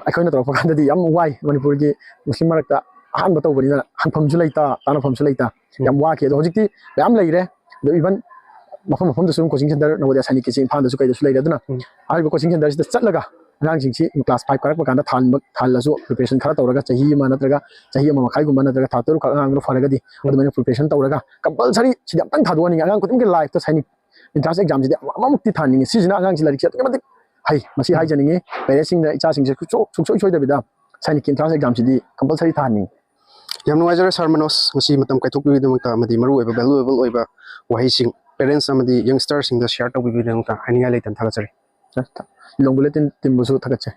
ꯑꯩꯈꯣꯏꯅ ꯇꯧꯔꯛꯄ ꯀꯥꯟꯗꯗꯤ ꯌꯥꯝ ꯋꯥꯏ꯫ ꯃꯅꯤꯄꯨꯔꯒꯤ ꯃꯨꯁꯂꯤꯝ ꯃꯔꯛꯇ ꯑꯍꯥꯟꯕ ꯇꯧꯕꯅꯤꯅ ꯍꯪꯐꯝꯁꯨ ꯂꯩꯇ, ꯇꯥꯟꯅꯐꯝꯁꯨ ꯂꯩꯇ, ꯎꯝ꯫ ꯌꯥꯝ ꯋꯥꯈꯤ꯫ ꯑꯗꯣ ꯍꯧꯖꯤꯛꯇꯤ ꯃꯌꯥꯝ ꯂꯩꯔꯦ꯫ ꯑꯗꯣ ꯏꯚꯟ ꯃꯐꯝ ꯃꯐꯝꯗꯁꯨ ꯑꯗꯨꯝ ꯀꯣꯆꯤꯡ ꯁꯦꯟꯇꯔ ꯅꯕꯣꯗꯤꯌꯥ ꯁꯥꯏꯅꯤꯛꯀꯤꯁꯦ ꯏꯝꯐꯥꯜꯗꯁꯨ ꯀꯩꯗꯁꯨ ꯂꯩꯔꯦ꯫ ꯑꯗꯨꯅ ꯎꯝ꯫ ꯍꯥꯏꯔꯤꯕ ꯀꯣꯆꯤꯡ ꯁꯦꯟꯇꯔꯁꯤꯗ ꯆꯠꯂꯒ ꯑꯉꯥꯡꯁꯤꯡꯁꯤ class five ꯀꯥꯔꯛꯄ ꯀꯥꯟꯗ ꯊꯥꯍꯟꯕ, ꯊꯥꯍꯜꯂꯁꯨ preparation ꯈꯔ ꯇꯧꯔꯒ, ꯆꯍꯤ ꯑꯃ ꯅꯠꯇ꯭ꯔꯒ ꯆꯍꯤ ꯑꯃ ꯃꯈꯥꯏꯒꯨꯝꯕ ꯅꯠꯇ꯭ꯔꯒ ꯊꯥ ꯇꯔꯨꯛ ꯈꯛ ꯑꯉꯥꯡꯗꯨꯅ ꯐꯔꯒꯗꯤ, ꯑꯗꯨꯃꯥꯏꯅ preparation ꯇꯧꯔꯒ compulsory ꯁꯤꯗꯤ ꯑꯝꯇꯪ ꯊꯥꯗꯣꯛꯍꯟꯅꯤꯡꯉꯤ꯫ ꯑꯉꯥꯡ ꯈꯨꯗꯤꯡꯃꯛꯀꯤ life ꯇ ꯁꯥꯏꯅꯤꯛ entrance exam ꯁꯤꯗꯤ ꯑꯃ-, ꯑꯃꯃꯨꯛꯇꯤ ꯊꯥꯍꯟꯅꯤꯡꯉꯤ꯫ ꯁꯤꯁꯤꯅ ꯑꯉꯥꯡꯁꯤ ꯂꯥꯏꯔꯤꯛꯁꯦ ꯑꯗꯨꯛꯀꯤ ꯃꯇꯤꯛ ꯍꯩ꯫ ꯃꯁꯤ ꯎꯝ꯫ ꯍꯥꯏꯖꯅꯤꯡꯉꯤ parents ꯁꯤꯡꯗ, ꯏꯆꯥꯁꯤꯡꯁꯦ ꯁꯨꯡꯁꯣꯏ, ꯁꯨꯡꯁꯣꯏ ꯁꯣꯏꯗꯕꯤꯗ ꯁꯥꯏꯅꯤꯛꯀꯤ entrance exam ꯁꯤꯗꯤ compulsory ꯊꯥꯍꯟꯅꯤꯡꯉꯤ꯫ ꯌꯥꯝ ꯅꯨꯡꯉꯥꯏꯖꯔꯦ sir ꯃꯅꯣꯖ, ꯉꯁꯤ ꯃꯇꯝ ꯀꯥꯏꯊꯣꯛꯄꯤꯕꯒꯤꯗꯃꯛꯇ ꯑꯃꯗꯤ ꯃꯔꯨꯑꯣꯏꯕ valuable ꯑꯣꯏꯕ ꯋꯥꯍꯩꯁꯤꯡ parents ꯑꯃꯗꯤ youngster ꯁꯤꯡꯗ share ꯇꯧꯕꯤꯕꯒꯤꯗꯃꯛꯇ꯫ ꯍꯥꯏꯅꯤꯡꯉꯥꯏ ꯂꯩꯇꯅ ꯊꯥꯒꯠꯆꯔꯤ꯫ ꯂꯤꯂꯣꯡ bulletin team ꯕꯨꯁꯨ ꯊꯥꯒꯠꯆꯔꯤ꯫